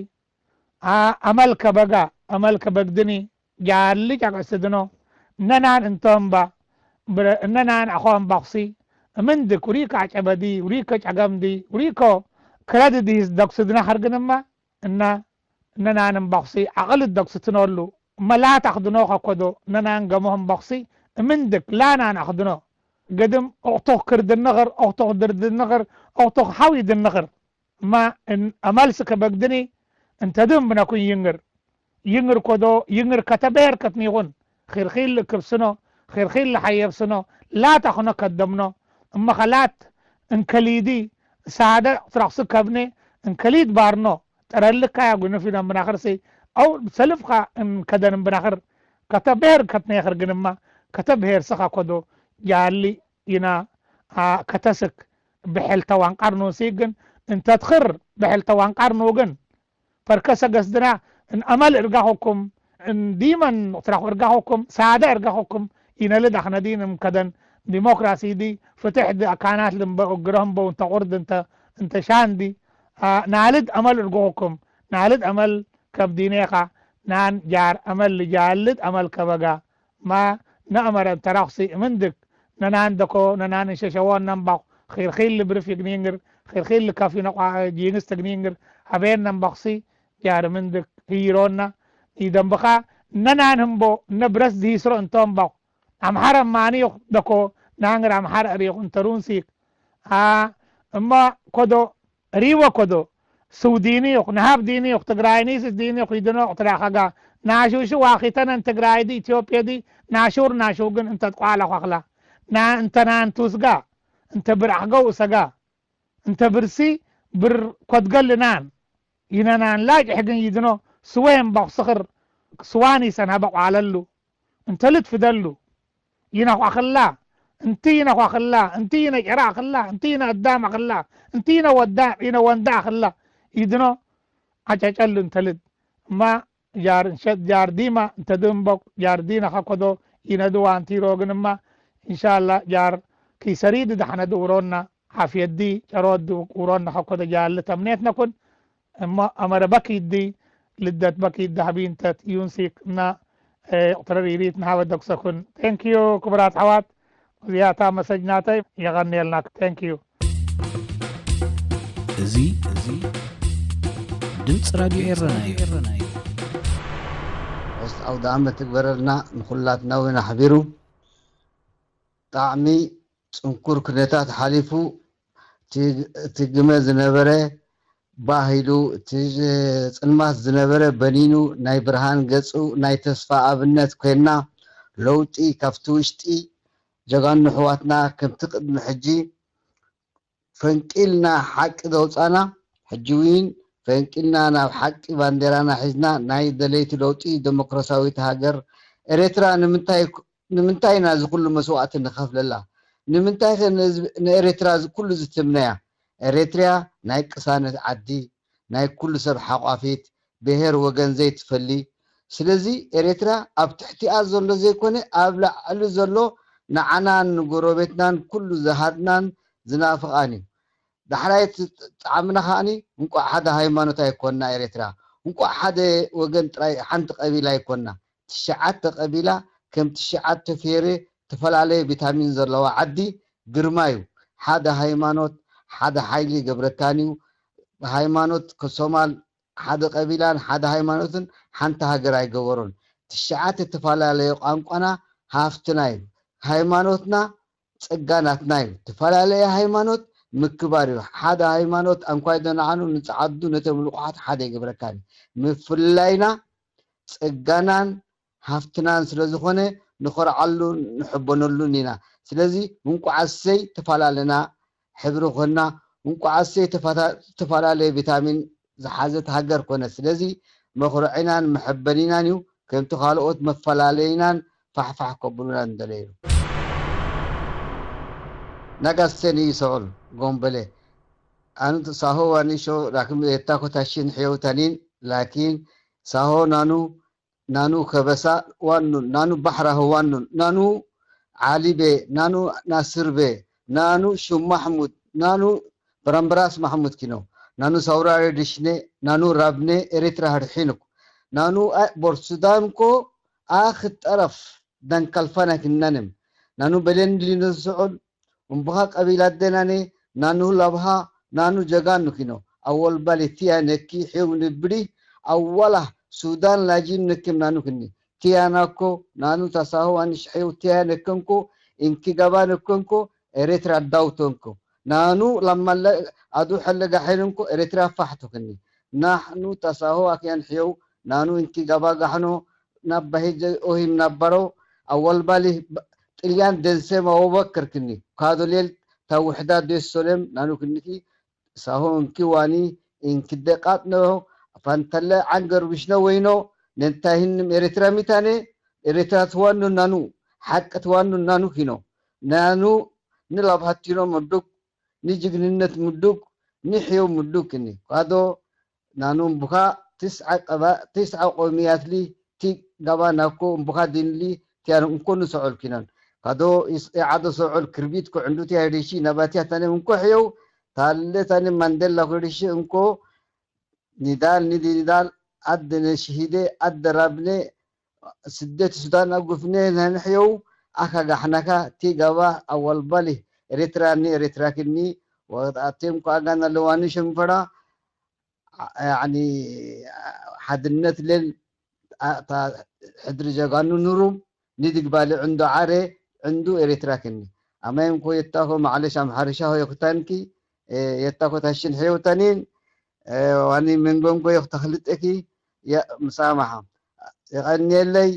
ኣ፣ ኣመልከ በጋ፣ ኣመልከ በግድኒ፣ ጃሊ ጫቀስድኖ፣ እነናን እንቶምባ፣ ብረ-፣ እነናን ኣኾም ባኽሲ፣ እምንድክ፣ ውሪከ ኣጨበዲ፣ ውሪከ ጨገምዲ፣ ውሪኮ ክረድዲስ ደኩስድና ኸርግንማ፣ እና፣ እነናን እምባኽሲ፣ ዓቕል ደኩስትኖሉ፣ መላት ኣኽድኖ ኸኮዶ፣ እነናን ገሞህ እምባኽሲ፣ እምንድክ፣ ላናን ኣኽድኖ፣ ግድም ኦኽቶኽ ክርድንኽር፣ ኦኽቶኽ ድርድንኽር፣ ኦኽቶኽ ሓዊ ድንኽር። እማ እን-፣ ኣማልሲ ከበግድኒ እንተ ድም ብነኩን ይንግር። ይንግር ኮዶ፣ ይንግር ከተበሄር ከትኒኹን። ኺርኺል ክብስኖ፣ ኺርኺል ሓየብስኖ፣ ላት ኣኽኖ ከደምኖ። እመኸላት እንከሊዲ ሳደ ትራኽሱ ከብኔ እንከሊድ ባርኖ። ጠረልካያ ጉኑፍ ኢኖም ብናኽርሲ፣ ኣው ሰልፍኻ እንከደን ብናኽር። ከተበሄር ከትኔኽር ግንማ፣ ከተበሄር ስኻ ኮዶ፣ ጃሊ ኢና፣ ኣ፣ ከተስክ ብሕል ተዋንቃር ንውሲ ግን፣ እንተትኽር ብሕል ተዋንቃር ንውግን። ፈርከሰ ገስድና፣ እንኣመል እርጋኹኩም፣ እንዲመን ትራኹ እርጋኹኩም፣ ሳደ እርጋኹኩም፣ ይነልድ ኣኽነዲን እምከደን፣ ዲሞክራሲ ዲ፣ ፍትሕ ዲ፣ ኣካናት ልምበ፣ እግረህምበው እንተ ቁርድ እንተ፣ እንተ ሻንዲ፣ ኣ፣ ናልድ ኣመል እርግኹኩም፣ ናልድ ኣመል ከብዲኔኻ፣ ናን ጃር ኣመል ልጃልድ ኣመል ከበጋ፣ ማ ነእመረ እንተ ራኹሲ እምንድክ፣ ነናን ደኮ፣ ነናን እንሸሸዎ እነምባኹ፣ ኺርኺል ልብሪ ፊግኒንግር፣ ኺርኺል ልከፊ ነቋ ጂንስ ትግኒንግር፣ ሀቤን ነንበኽሲ ጃርምንድክ ህይሮና፣ ይደንብኻ እነናን ህምቦ እነ ብረስ ድሂስሮ እንቶም በኹ። ኣምሓረ ማንዩኽ ደኮ ናንግር ኣምሓረ ሪኹ እንተሩንሲክ። አ፣ እማ ኮዶ ሪወ ኮዶ ስውዲንዩኽ ነሃብ ዲንዩኽ ትግራይኒስ ዲንዩኽ ይድኖቕ ትራኸጋ። ናሹሹ ዋኺተነን ትግራይ ዲ ኢትዮጵያ ዲ ናሹር ናሹ ግን እንተ ትቋላ ኳኽላ። ና እንተ ናንቱስጋ እንተ ብራሕገው እሰጋ። እንተ ብርሲ ብር ኮድገልናን ይነናን ላጅ ሕግን ይድኖ ስወየን በኽስኽር ስዋኒ ሰን ሃበቋለሉ። እንተ ልትፍደሉ ይነኳኽላ። እንቲ ይነኳኽላ። እንቲ ይነጨራኽላ። እንቲ ይነዳማኽላ። እንቲ ይነወዳ ይነወንዳኽላ። ይድኖ ዓጨጨሉ እንተ ልድ እማ ጃር እንሸጥ ጃር ዲማ እንተ ድንቦቅ ጃር ዲና ኸኮዶ ይነድዋ እንቲሮ ግን እማ ኢንሻላ ጃር ኪሰሪድ ዳሕነ ድውሮና ሓፍየዲ ጨሮድ ውሮና ኸኮዶ ጃል ተምኔት ነኩን እሞ ኣመረ በኪዲ ልደት በኪዲ ዳህቢ እንተት ዩንሲክ እና እቕትረሪሪት ንሃበ ደኩሰኩን። Thank you ክቡራት ኣሕዋት። እዚኣታ መሰጅ ናተይ። የቐንየልና። Thank you። እዚ እዚ ድምፂ ራድዮ ኤረና እዩ። ስ ኣውደ ዓመት ትግበረልና ንኩላትና እውን ኣሕቢሩ። ጣዕሚ ጽንኩር ኩነታት ሓሊፉ፣ እቲ ግመ ዝነበረ ባህ ኢሉ፣ እቲ ጽልማት ዝነበረ በኒኑ፣ ናይ ብርሃን ገጹ፣ ናይ ተስፋ ኣብነት ኮይና፣ ለውጢ ካብቲ ውሽጢ ጀጋኑ ኣሕዋትና ከምቲ ቅድሚ ሕጂ ፈንቂልና ሓቂ ዘውጻና፣ ሕጂ እውን ፈንቂልና ናብ ሓቂ ባንዴራና ሒዝና ናይ ደለይቲ ለውጢ ደሞክራሲያዊት ሃገር ኤርትራ ንምንታይ ንምንታይ ኢና እዚ ኩሉ መስዋእቲ ንኸፍለላ? ንምንታይ ከ ንኤርትራ ኩሉ ዝትምነያ? ኤርትርያ ናይ ቅሳነት ዓዲ፣ ናይ ኩሉ ሰብ ሓቋፊት፣ ብሄር ወገን ዘይትፈሊ። ስለዚ ኤርትራ ኣብ ትሕቲኣ ዘሎ ዘይኮነ ኣብ ላዕሊ ዘሎ ንዓናን ንጎረቤትናን ኩሉ ዝሃድናን ዝናፍቓን እዩ። ዳሕራይ እቲ ጣዕምና ከዓኒ እንቋዕ ሓደ ሃይማኖት ኣይኮንና ኤርትራ፣ እንቋዕ ሓደ ወገን ጥራይ ሓንቲ ቀቢላ ኣይኮንና። ትሽዓተ ቀቢላ ከም ትሽዓተ ፌሬ ትፈላለየ ቪታሚን ዘለዋ ዓዲ ግርማ እዩ። ሓደ ሃይማኖት ሓደ ሓይሊ ይገብረካን እዩ። ሃይማኖት ከሶማል ሓደ ቀቢላን ሓደ ሃይማኖትን ሓንቲ ሃገር ኣይገበሮን። ትሽዓተ እተፈላለየ ቋንቋና ሃፍትና እዩ። ሃይማኖትና ጸጋ ናትና እዩ። እተፈላለየ ሃይማኖት ምክባር እዩ። ሓደ ሃይማኖት ኣንኳይ ደናዓኑ ንጸዓዱ ነቶም ልቑሓት ሓደ ይገብረካን እዩ። ምፍልላይና ጸጋናን ሃፍትናን ስለ ዝኾነ ንኾርዓሉ ንሕበነሉን ኢና። ስለዚ እንቋዕ ኣሰይ ተፈላለና ሕብሪ ኮና፣ እንቋዕ ኣሰይ ተፈላለየ ቪታሚን ዝሓዘት ሃገር ኮነት። ስለዚ መኹርዒናን መሐበኒናን እዩ፣ ከምቲ ካልኦት መፈላለይናን ፋሕፋሕ ከብሉና እንደለዩ። ናጋሰኒ ይሰኦል ጎምበሌ ኣኑ ሳሆ ዋኒሾ ላክም የታኮታሽን ሕየውታኒን ላኪን ሳሆ ናኑ ናኑ ከበሳ ዋኑን ናኑ ባሕራ ህዋኑን ናኑ ዓሊቤ ናኑ ናስርቤ ናኑ ሹም ማሕሙድ ናኑ በረምበራስ ማሕሙድ ኪኖ ናኑ ሳውራሪ ድሽኔ ናኑ ራብኔ ኤሪትራ ህርሒንኩ ናኑ ቦርሱዳንኮ ኣኽ ጠረፍ ዳንካልፋና ክናንም ናኑ በሌን ሊኖ ዝስዑል እምብኻ ቀቢላት ደናኔ ናኑ ላብሃ ናኑ ጀጋኑ ኪኖ ኣወልባሊ ቲያ ነኪ ሒው ንብዲ ኣዋላ ሱዳን ላጂን ነኪም ናኑ ክኒ ቲያ ናኮ ናኑ ታሳሆ ኣንሽ ሒው ቲያ ነከንኮ እንኪ ጋባ ነከንኮ ኤሬትራ ዳውቶንኮ ናኑ ላማለ ኣዱ ሐለጋ ሐይንኮ ኤሬትራ ፋሕቶ ክኒ ናሕኑ ታሳሆ ኣክያን ሒው ናኑ እንኪ ጋባ ጋሕኖ ናብ ባሂጀ ኦሂም ናበሮ ኣወልባሊ ጥልያን ደንሴም ኣወበክር ክኒ ካዶሌል ታውሕዳ ዴስ ሶሌም ናኑ ክንኪ ሳሆ እንኪ ዋኒ እንኪ ደቃጥ ነ ፋንተለ ዓንገር ብሽነ ወይኖ ነንታይህንም ኤርትራ ሚታኔ ኤርትራ ትዋኑ ናኑ ሓቂ ትዋኑ ናኑ ኪኖ ናኑ ንላብ ሃቲኖ ምዱግ ንጅግንነት ምዱግ ንሕዮ ምዱግ ክኒ ካዶ ናኑ እምቡኻ ትስዓ ቀባ ትስዓ ቆሚያትሊ ቲ ጋባ ናኮ እምቡኻ ዲንሊ ቲያን እንኮ ንሰዖል ኪናን ካዶ ኢዓዶ ሰዖል ክርቢት ኮ ዕንዱ ቲያ ሪሺ ናባቲያ ታኔ እንኮ ሕየው ታለ ታኔ ማንደላ ኮ ሪሺ እንኮ ኒዳል ኒዲ ኒዳል ኣደ ነሽሂደ ኣደ ራብኔ ስደት ሱዳን ኣጉፍኔ ነንሕየው ኣካ ጋሕናካ ቲ ጋባ ኣዋልባሊ ኤርትራኒ ኤርትራክኒ ወቅት ኣቴም ኳጋና ለዋኒ ሸንፈራ ያኒ ሓድነት ሌል ሕድሪ ጀጋኑ ኑሩም ንድግባሊ ዕንዱ ዓረ ዕንዱ ኤርትራክኒ ኣማይም ኮ የታኮ ማዕለሽ ኣምሓርሻ ሆ የኩታንኪ የታኮ ታሽን ሕየውታኒን ዋኒ መንጎም ኮ የኩ ተክልጠኪ ምሳማሓ የቀንየለይ።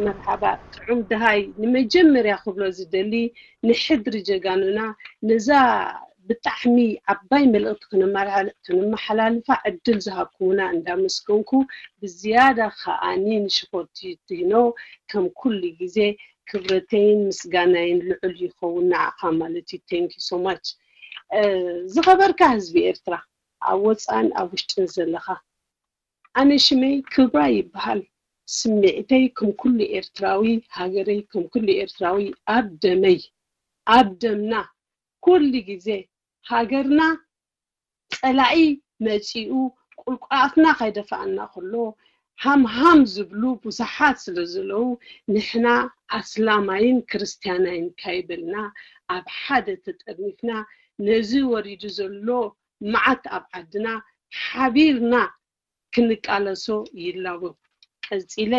መርሓባ ጥዑም ደሃይ፣ ንመጀመርያ ክብሎ ዝደሊ ንሕድሪ ጀጋኑና ነዛ ብጣዕሚ ዓባይ መልእኽቲ ክንመሓላልፋ ዕድል ዝሃብኩምና እንዳመስገንኩ፣ ብዝያዳ ከዓኒ ንሽኮርቲ ቲኖ ከም ኩሉ ግዜ ክብረተይን ምስጋናይን ልዑል ይኸውን ንዓኻ ማለት እዩ። Thank you so much። ዝኸበርካ ህዝቢ ኤርትራ፣ ኣብ ወፃእን ኣብ ውሽጥን ዘለኻ፣ ኣነ ሽመይ ክብራ ይበሃል። ስምዒተይ ከም ኩሉ ኤርትራዊ፣ ሃገረይ ከም ኩሉ ኤርትራዊ ኣብ ደመይ፣ ኣብ ደምና፣ ኩሉ ግዜ ሃገርና ጸላኢ መጺኡ ቁልቁል ኣፍና ከይደፋኣና ከሎ፣ ሃምሃም ዝብሉ ብዙሓት ስለ ዘለዉ፣ ንሕና ኣስላማይን ክርስትያናይን ካይበልና ኣብ ሓደ ተጠርኒፍና ነዚ ወሪዱ ዘሎ መዓት ኣብ ዓድና ሓቢርና ክንቃለሶ ይላቦ። ቀጺለ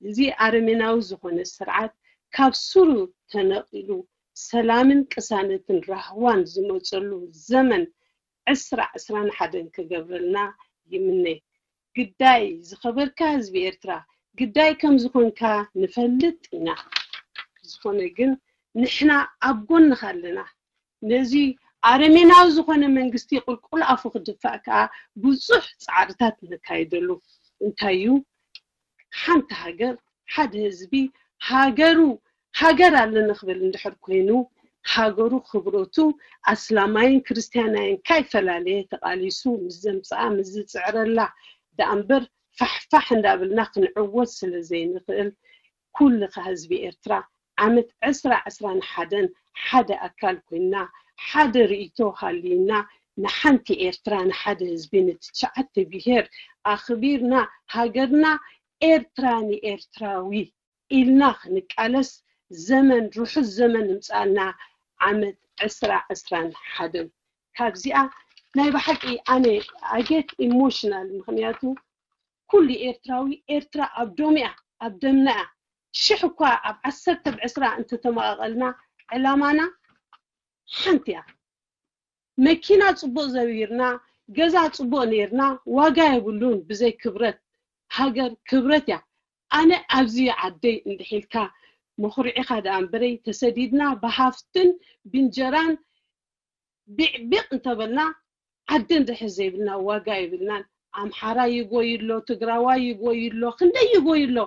እዚ ኣረሜናዊ ዝኾነ ስርዓት ካብ ሱሩ ተነቒሉ ሰላምን ቅሳነትን ራህዋን ዝመጸሉ ዘመን ዕስራ ዕስራን ሓደን ክገብረልና ይምነ። ግዳይ ዝኸበርካ ህዝቢ ኤርትራ ግዳይ ከም ዝኾንካ ንፈልጥ ኢና። ዝኾነ ግን ንሕና ኣብ ጎንኻ ኣለና። ነዚ ኣረሜናዊ ዝኾነ መንግስቲ ቁልቁል ኣፉ ክድፋእ ከኣ ብዙሕ ጻዕርታት ነካይደሉ። እንታይ እዩ? ሓንቲ ሃገር፣ ሓደ ህዝቢ፣ ሃገሩ፣ ሃገር ኣለኒ ክብል እንድሕር ኮይኑ፣ ሃገሩ ክብረቱ ኣስላማይን ክርስትያናይን ካይፈላለየ ተቓሊሱ ምስ ዘምጽኣ ምስ ዝጽዕረላ ደኣ እምበር ፋሕፋሕ እንዳበልና ክንዕወት ስለ ዘይንኽእል ኩልኻ ህዝቢ ኤርትራ ዓመት ዕስራ ዕስራን ሓደን ሓደ ኣካል ኮይንና ሓደ ርእይቶ ሃልዩና ንሓንቲ ኤርትራ ንሓደ ህዝቢ ንትሽዓተ ብሄር ኣኽቢርና ሃገርና ኤርትራ ንኤርትራዊ ኢልና ክንቃለስ ዘመን ርሑስ ዘመን ንምጻኣልና ዓመት ዕስራ ዕስራን ሓደን ካብዚኣ ናይ ብሓቂ ኣነ ኣጌት ኢሞሽናል ምክንያቱ ኩሉ ኤርትራዊ ኤርትራ ኣብ ዶም እያ ኣብ ደምና እያ ሽሕ እኳ ኣብ ዓሰርተ ብ ዕስራ እንተተመቓቐልና ዕላማና ሓንቲ እያ መኪና ጽቡቕ ዘቢርና ገዛ ጽቡቕ ነይርና ዋጋ የብሉን ብዘይ ክብረት ሃገር ክብረት እያ ኣነ ኣብዚ ዓደይ እንድሒልካ መኹርዒኻ ደኣ እምበረይ ተሰዲድና ብሃፍትን ብንጀራን ቢዕቢቕ እንተበልና ዓዲ እንድሕር ዘይብልና ዋጋ የብልናን ኣምሓራይ ይጎይሎ ትግራዋይ ይጎይሎ ክንደይ ይጎይሎ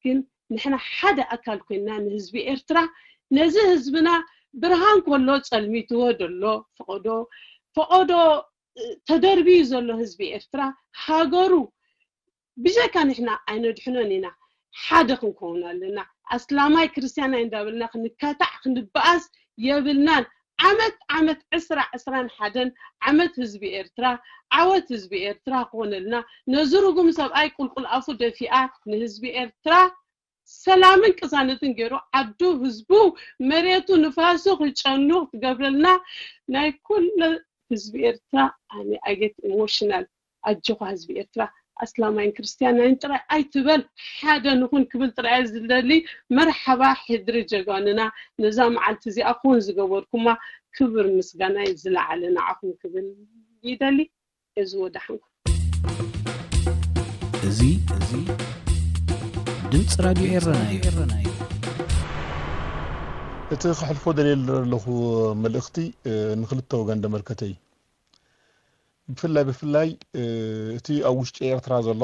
ግን ንሕና ሓደ ኣካል ኮይንና ንህዝቢ ኤርትራ ነዚ ህዝብና ብርሃን ከሎ ጸልሚትዎ ደሎ ፈቐዶ ፈቐዶ ተደርብዩ ዘሎ ህዝቢ ኤርትራ ሃገሩ ብጀካ ንሕና ኣይነድሕኖን ኢና ሓደ ክንከውን ኣለና ኣስላማይ ክርስትያናይ እንዳበልና ክንካታዕ ክንበኣስ የብልናን ዓመት ዓመት ዕስራ ዕስራን ሓደን ዓመት ህዝቢ ኤርትራ ዓወት ህዝቢ ኤርትራ ክኾነልና ነዚ ርጉም ሰብኣይ ቁልቁል ኣፉ ደፊኣ ንህዝቢ ኤርትራ ሰላምን ቅሳነትን ገይሩ ዓዱ ህዝቡ መሬቱ ንፋሱ ክጨኑ ክትገብረልና ናይ ኩለ ህዝቢ ኤርትራ ኣነ ኣጌት ኢሞሽናል ኣጆኻ ህዝቢ ኤርትራ ኣስላማይን ክርስትያናይን ጥራይ ኣይትበል ሓደ ንኹን ክብል ጥራይ ዝደሊ መርሓባ ሕድሪ ጀጋንና ነዛ መዓልቲ እዚኣ ኩን ዝገበርኩማ ክብር ምስጋናይ ዝለዓለ ንዓኹም ክብል ይደሊ እዚ ወዳሕንኩም እዚ እዚ ድምፂ ራድዮ ኤረና እዩ። እቲ ክሕልፎ ደልየ ዘለኹ መልእኽቲ ንክልተ ወገን ደመልከተ እዩ። ብፍላይ ብፍላይ እቲ ኣብ ውሽጢ ኤርትራ ዘሎ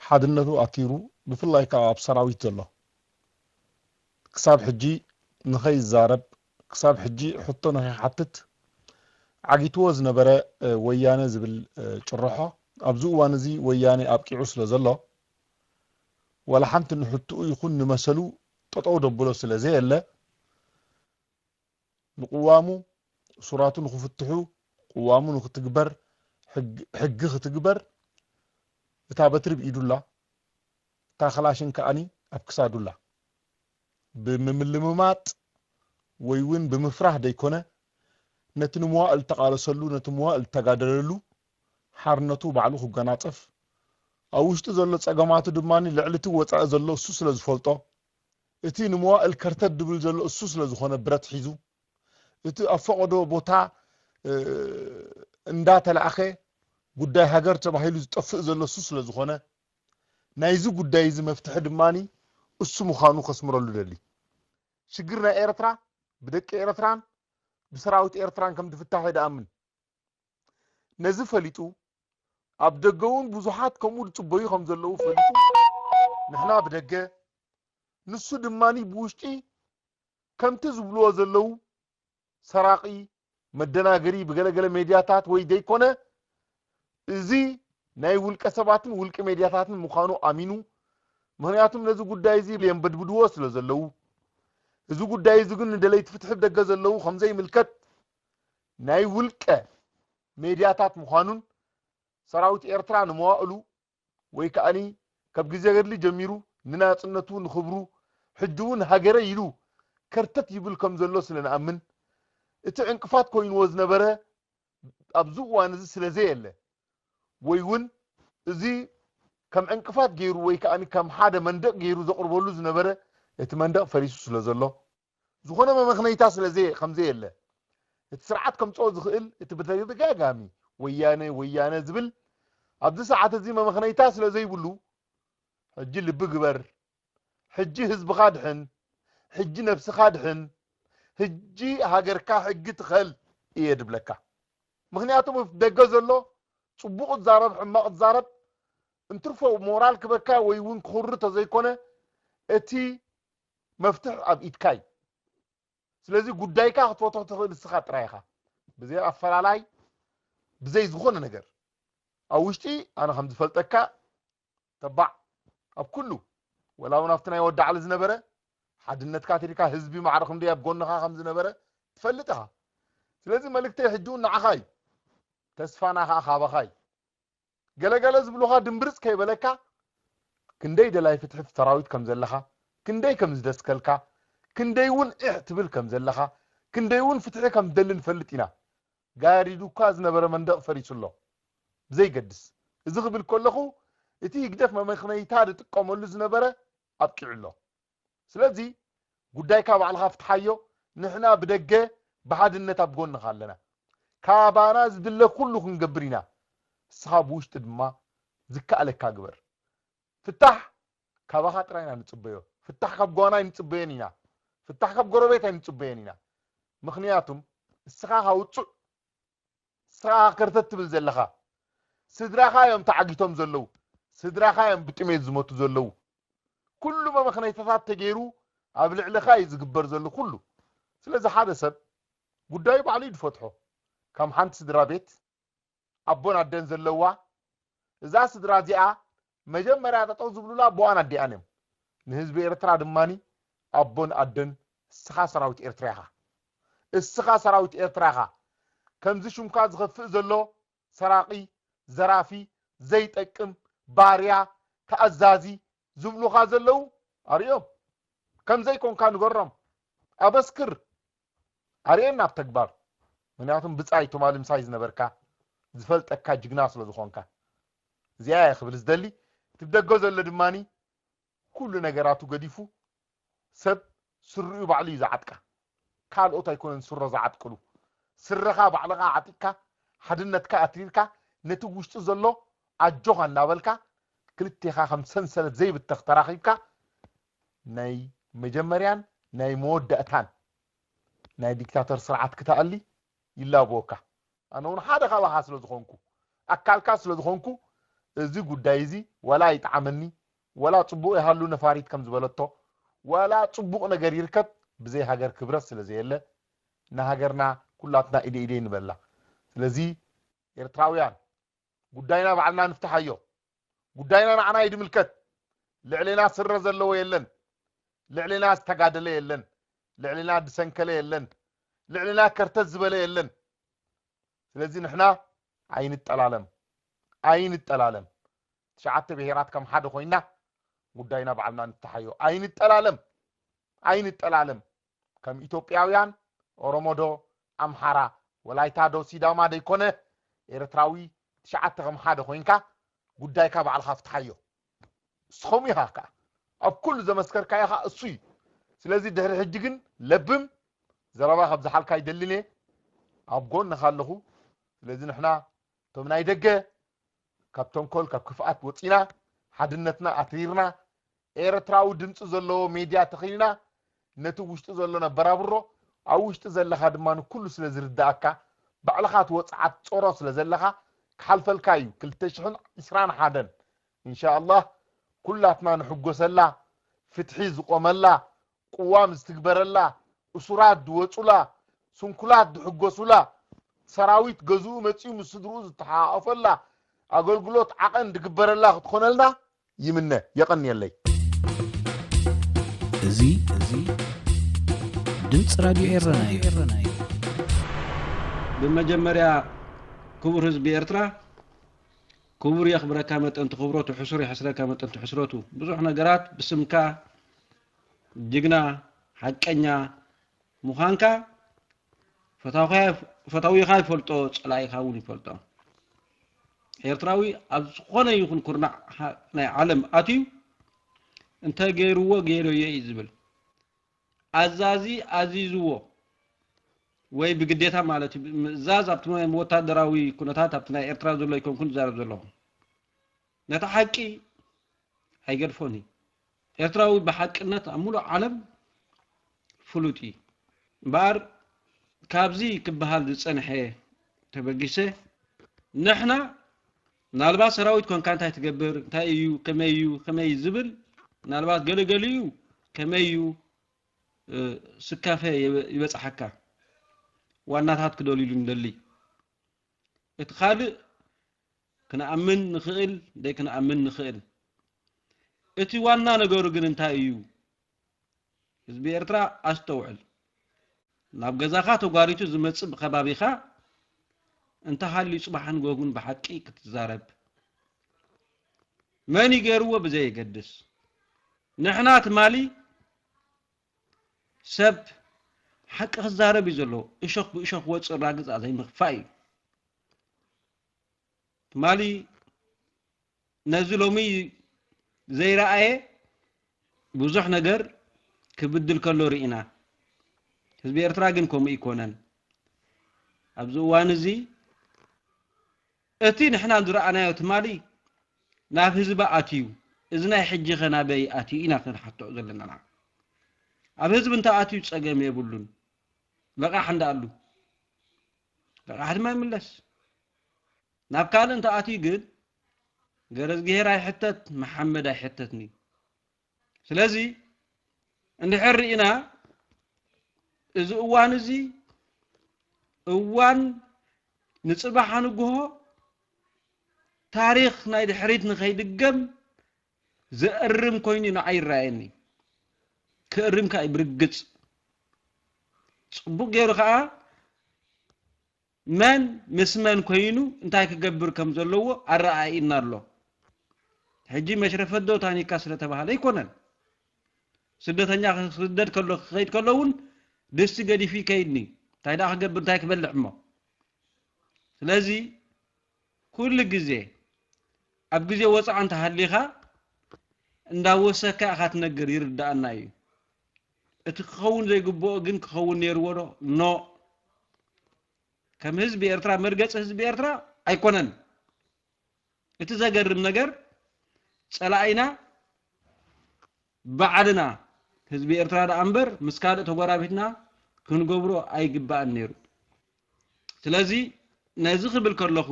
ሓድነቱ ኣቲሩ ብፍላይ ከዓ ኣብ ሰራዊት ዘሎ ክሳብ ሕጂ ንኸይዛረብ ክሳብ ሕጂ ሕቶ ንኸይሓትት ዓጊትዎ ዝነበረ ወያነ ዝብል ጭርሖ ኣብዚ እዋን እዚ ወያነ ኣብቂዑ ስለ ዘሎ ዋላ ሓንቲ ንሕትኡ ይኹን ንመሰሉ ጠጠው ደብሎ ስለ ዘየለ ንቅዋሙ እሱራቱ ንክፍትሑ ቅዋሙ ንክትግበር ሕጊ ክትግበር እታ በትሪ ብኢዱላ እታ ክላሽን ከኣኒ ኣብ ክሳዱላ ብምምልምማጥ ወይ እውን ብምፍራህ ደይኮነ፣ ነቲ ንመዋእል እተቓለሰሉ፣ ነቲ መዋእል እተጋደለሉ ሓርነቱ ባዕሉ ክጎናጸፍ፣ ኣብ ውሽጡ ዘሎ ጸገማቱ ድማ ልዕሊ እቲ ወጻኢ ዘሎ እሱ ስለ ዝፈልጦ፣ እቲ ንመዋእል ከርተት ድብል ዘሎ እሱ ስለ ዝኾነ ብረት ሒዙ፣ እቲ ኣብ ፈቐዶ ቦታ እንዳተላእኸ ጉዳይ ሃገር ተባሂሉ ዝጠፍእ ዘሎ እሱ ስለ ዝኾነ፣ ናይዚ ጉዳይ እዚ መፍትሒ ድማ እሱ ምዃኑ ከስምረሉ ደሊ። ሽግር ናይ ኤርትራ ብደቂ ኤርትራን ብሰራዊት ኤርትራን ከም ዝፍታሕ እየ ድኣምን። ነዚ ፈሊጡ ኣብ ደገ እውን ብዙሓት ከምኡ ዝጽበዩ ከም ዘለዉ ፈሊጡ፣ ንሕና ብደገ ንሱ ድማ ብውሽጢ ከምቲ ዝብልዎ ዘለዉ ሰራቒ መደናገሪ ብገለገለ ሜድያታት ወይ ዘይኮነ፣ እዚ ናይ ውልቀ ሰባትን ውልቂ ሜድያታትን ምዃኑ ኣሚኑ፣ ምኽንያቱም ነዚ ጉዳይ እዚ የንበድብድዎ ስለ ዘለዉ፣ እዚ ጉዳይ እዚ ግን ንደለይቲ ፍትሒ ደገ ዘለዉ ከም ዘይምልከት ናይ ውልቀ ሜድያታት ምዃኑን ሰራዊት ኤርትራ ንመዋእሉ ወይ ከኣኒ ካብ ግዜ ገድሊ ጀሚሩ ንናጽነቱ ንኽብሩ ሕጂ እውን ሃገረ ኢሉ ከርተት ይብል ከም ዘሎ ስለ ንኣምን፣ እቲ ዕንቅፋት ኮይንዎ ዝነበረ ኣብዚ እዋን እዚ ስለ ዘየለ ወይ እውን እዚ ከም ዕንቅፋት ገይሩ ወይ ከኣኒ ከም ሓደ መንደቕ ገይሩ ዘቕርበሉ ዝነበረ እቲ መንደቕ ፈሪሱ ስለ ዘሎ ዝኾነ መመኽነይታ ስለ ዘየ ከም ዘየለ እቲ ስርዓት ከምጽኦ ዝኽእል እቲ ብተደጋጋሚ ወያነ ወያነ ዝብል ኣብዚ ሰዓት እዚ መመኽነይታ ስለ ዘይብሉ ሕጂ ልቢ ግበር፣ ሕጂ ህዝብኻ ድሕን፣ ሕጂ ነብስኻ ድሕን፣ ሕጂ ሃገርካ ሕጊ ትኸል እየ ድብለካ። ምኽንያቱ ደገ ዘሎ ጽቡቕ ዝዛረብ ሕማቕ ዝዛረብ እንትርፎ ሞራል ክበካ ወይ እውን ክኹሪ ተዘይኮነ እቲ መፍትሕ ኣብ ኢድካ እዩ። ስለዚ ጉዳይካ ክትፈትሖ ትኽእል እስኻ ጥራይ ኢኻ። ብዘይ ኣፈላላይ ብዘይ ዝኾነ ነገር ኣብ ውሽጢ ኣነ ከም ዝፈልጠካ ተባዕ ኣብ ኩሉ ወላ እውን ኣብቲ ናይ ወዳዕሊ ዝነበረ ሓድነትካ ትሪካ ህዝቢ ማዕረ ክንደይ ኣብ ጎንኻ ከም ዝነበረ ትፈልጥ ኢኻ። ስለዚ መልእክተይ ሕጂ እውን ንዓኻ እዩ። ተስፋና ከዓ ካባኻ እዩ። ገለገለ ዝብሉኻ ድምብርፅ ከይበለካ ክንደይ ደላይ ፍትሒ ሰራዊት ከም ዘለኻ፣ ክንደይ ከም ዝደስከልካ፣ ክንደይ እውን ኢሕ ትብል ከም ዘለኻ፣ ክንደይ እውን ፍትሒ ከም ትደሊ ንፈልጥ ኢና። ጋሪዱካ ዝነበረ መንደቕ ፈሪሱ ኣሎ። ብዘይገድስ እዚ ክብል ከለኹ እቲ ህግደፍ መመኽነይታ ዝጥቀመሉ ዝነበረ ኣብቂዑ ኣሎ። ስለዚ ጉዳይካ ባዕልኻ ፍትሓዮ። ንሕና ብደገ ብሓድነት ኣብ ጎንኻ ኣለና። ካባና ዝድለ ኩሉ ክንገብር ኢና። ንስኻ ብውሽጢ ድማ ዝከኣለካ ግበር። ፍታሕ ካባኻ ጥራይ ኢና ንጽበዮ። ፍታሕ ካብ ጓና ኣይንጽበዮን ኢና። ፍታሕ ካብ ጎረቤት ኣይንጽበዮን ኢና። ምኽንያቱም እስኻ ውጹዕ ስራኻ ከርተት ትብል ዘለኻ፣ ስድራኻ እዮም ተዓጊቶም ዘለዉ፣ ስድራኻ እዮም ብጥሜት ዝሞቱ ዘለዉ። ኩሉ መመኽነይታታት ተገይሩ ኣብ ልዕልኻ እዩ ዝግበር ዘሎ ኩሉ። ስለዚ ሓደ ሰብ ጉዳዩ ባዕሉ እዩ ዝፈትሖ። ከም ሓንቲ ስድራ ቤት ኣቦን ኣደን ዘለዋ እዛ ስድራ እዚኣ መጀመርያ ጠጠው ዝብሉላ ኣቦኣን ኣዲኣን እዮም። ንህዝቢ ኤርትራ ድማኒ ኣቦን ኣደን እስኻ ሰራዊት ኤርትራ ኢኻ። እስኻ ሰራዊት ኤርትራ ኢኻ። ከምዚ ሽምካ ዝኸፍእ ዘሎ ሰራቒ፣ ዘራፊ፣ ዘይጠቅም፣ ባርያ፣ ተኣዛዚ ዝብሉኻ ዘለዉ ኣርእዮም። ከም ዘይኮንካ ንገሮም። ኣበስክር። ኣርእየና ኣብ ተግባር። ምክንያቱም ብጻይ ትማሊ ምሳይ ዝነበርካ ዝፈልጠካ ጅግና ስለ ዝኾንካ። እዚኣ እየ ክብል ዝደሊ። እቲ ብደገ ዘሎ ድማኒ ኩሉ ነገራቱ ገዲፉ ሰብ ስርኡ ባዕሉ እዩ ዝዓጥቃ። ካልኦት ኣይኮነን ስሮ ዝዓጥቅሉ። ስረኻ ባዕልኻ ዓጢቅካ፣ ሓድነትካ ኣትሪርካ፣ ነቲ ውሽጢ ዘሎ ኣጆኻ እናበልካ፣ ክልቴኻ ከም ሰንሰለት ዘይብተኽ ተራኺብካ፣ ናይ መጀመርያን ናይ መወዳእታን ናይ ዲክታተር ስርዓት ክተኣሊ ይላበወካ። ኣነ እውን ሓደ ካባኻ ስለ ዝኾንኩ፣ ኣካልካ ስለ ዝኾንኩ፣ እዚ ጉዳይ እዚ ዋላ ይጥዓመኒ፣ ዋላ ጽቡቕ ይሃሉ ነፋሪት ከም ዝበለቶ፣ ዋላ ጽቡቕ ነገር ይርከብ፣ ብዘይ ሃገር ክብረት ስለ ዘየለ፣ ንሃገርና ኩላትና ኢደ ኢደ ንበላ። ስለዚ ኤርትራውያን፣ ጉዳይና ባዕልና ንፍትሓዮ። ጉዳይና ንዓና እዩ ዝምልከት። ልዕሌና ስረ ዘለዎ የለን። ልዕሌና ዝተጋደለ የለን። ልዕሌና ዝሰንከለ የለን። ልዕሌና ከርተት ዝበለ የለን። ስለዚ ንሕና ኣይንጠላለም። ኣይንጠላለም። ትሽዓተ ብሄራት ከም ሓደ ኮይና ጉዳይና ባዕልና ንፍትሓዮ። ኣይንጠላለም። ኣይንጠላለም። ከም ኢትዮጵያውያን ኦሮሞዶ፣ ኣምሓራ፣ ወላይታዶ፣ ሲዳማዶ ይኮነ ኤርትራዊ ትሽዓተ ከም ሓደ ኮይንካ ጉዳይካ ባዕልካ ፍትሓዮ። እስኹም ኢኻ ከኣ ኣብ ኩሉ ዘመስከርካዮ ከኣ እሱ እዩ። ስለዚ ድሕሪ ሕጂ ግን ለብም ዘረባ ከብዝሓልካ ኣይደልን እየ። ኣብ ጎንኻ ኣለኹ። ስለዚ ንሕና እቶም ናይ ደገ ካብ ተንኮል ካብ ክፍኣት ወፂና ሓድነትና ኣትሪርና ኤርትራዊ ድምፂ ዘለዎ ሜድያ ተኺልና ነቲ ውሽጢ ዘሎ ነበራብሮ ኣብ ውሽጢ ዘለኻ ድማ ንኩሉ ስለ ዝርዳእካ ባዕልኻ ትወፅዓት ጾሮ ስለ ዘለኻ ክሓልፈልካ እዩ። ክልተ ሽሕን ዕስራን ሓደን እንሻኣላህ ኩላትና ንሕጎሰላ፣ ፍትሒ ዝቆመላ፣ ቅዋም ዝትግበረላ፣ እሱራት ዝወፁላ፣ ስንኩላት ዝሕጎሱላ፣ ሰራዊት ገዝኡ መፂኡ ምስ ስድርኡ ዝተሓሓቆፈላ፣ ኣገልግሎት ዓቐን ዝግበረላ ክትኾነልና ይምነ። የቐንየለይ። እዚ እዚ ድምፂ ራድዮ ኤረና እዩ። ብመጀመርያ ክቡር ህዝቢ ኤርትራ ክቡር የኽብረካ መጠን ትኽብረቱ፣ ሕሱር የሕስረካ መጠን ትሕስረቱ። ብዙሕ ነገራት ብስምካ ጅግና ሓቀኛ ምዃንካ ፈታዊኻ ይፈልጦ፣ ጸላኢኻ እውን ይፈልጦ። ኤርትራዊ ኣብ ዝኾነ ይኹን ኩርናዕ ናይ ዓለም ኣትዩ እንተ ገይርዎ ገይረዮ እዩ ዝብል። ኣዛዚ ኣዚዝዎ ወይ ብግዴታ ማለት እዩ። ምእዛዝ ኣብቲ ናይ ወታደራዊ ኩነታት ኣብቲ ናይ ኤርትራ ዘሎ ኣይኮንኩን ዝዛረብ ዘለኹ። ነቲ ሓቂ ኣይገድፎን እዩ። ኤርትራዊ ብሓቅነት ኣብ ሙሉእ ዓለም ፍሉጥ እዩ። እምበኣር ካብዚ ክበሃል ዝጸንሐ ተበጊሰ ንሕና ምናልባት ሰራዊት ኮንካ እንታይ ትገብር እንታይ እዩ ከመይ እዩ ከመይ እዩ ዝብል ምናልባት ገለገሊኡ ከመይ እዩ ስካፈ ይበጽሓካ ዋናታት ክደልዩሉ ንደሊ እቲ ካልእ ክንኣምን ንኽእል ደይ ክንኣምን ንኽእል እቲ ዋና ነገሩ ግን እንታይ እዩ ህዝቢ ኤርትራ ኣስተውዕል ናብ ገዛኻ ተጓሪቱ ዝመጽእ ብከባቢኻ እንተሃልዩ ጽባሕን ጎጉን ብሓቂ ክትዛረብ መን ይገርዎ ብዘየገድስ ንሕና ትማሊ ሰብ ሓቂ ክዛረብ እዩ ዘሎ እሾኽ ብእሾኽ ወፅእ ራግፃ ዘይምኽፋእ እዩ ትማሊ ነዚ ሎሚ ዘይረኣየ ብዙሕ ነገር ክብድል ከሎ ርኢና ህዝቢ ኤርትራ ግን ከምኡ ይኮነን ኣብዚ እዋን እዚ እቲ ንሕና ዝረኣናዮ ትማሊ ናብ ህዝቢ ኣትዩ እዚ ናይ ሕጂ ከ ናበይ ኣትዩ ኢና ክንሓትዖ ዘለና ኣብ ህዝቢ እንተ ኣትዩ ጸገም የብሉን ለቃሕ እንዳ ኣሉ ለቃሕ ድማ ይምለስ ናብ ካልእ እንተ ኣትዩ ግን ገረዝግሄር ኣይሕተት መሓመድ ኣይሕተትን እዩ ስለዚ እንድሕር ርኢና እዚ እዋን እዚ እዋን ንፅባሕ ኣንግሆ ታሪክ ናይ ድሕሪት ንከይድገም ዘእርም ኮይኑ ንዓይ ይረኣየኒ ክእርም ከዓ ብርግፅ ፅቡቅ ገይሩ ከዓ መን ምስ መን ኮይኑ እንታይ ክገብር ከም ዘለዎ ኣረኣኢና ኣሎ ሕጂ መሽረፈት ዶ ታኒካ ስለተባሃለ ኣይኮነን ስደተኛ ክስደድ ከሎ ክኸይድ ከሎ እውን ድስቲ ገዲፉ ይከይድኒ እንታይ ደኣ ክገብር እንታይ ክበልዕ እሞ ስለዚ ኩሉ ግዜ ኣብ ግዜ ወፅዓ እንተሃሊኻ እንዳወሰካ ኢኻ ትነግር ይርዳኣና እዩ እቲ ክኸውን ዘይግብኦ ግን ክኸውን ነይርዎ ዶ ኖ ከም ህዝቢ ኤርትራ መርገፂ ህዝቢ ኤርትራ ኣይኮነን እቲ ዘገርም ነገር ፀላኢና ባዕልና ህዝቢ ኤርትራ ደኣ እምበር ምስ ካልእ ተጎራቢትና ክንገብሮ ኣይግባእን ነይሩ ስለዚ ነዚ ክብል ከለኹ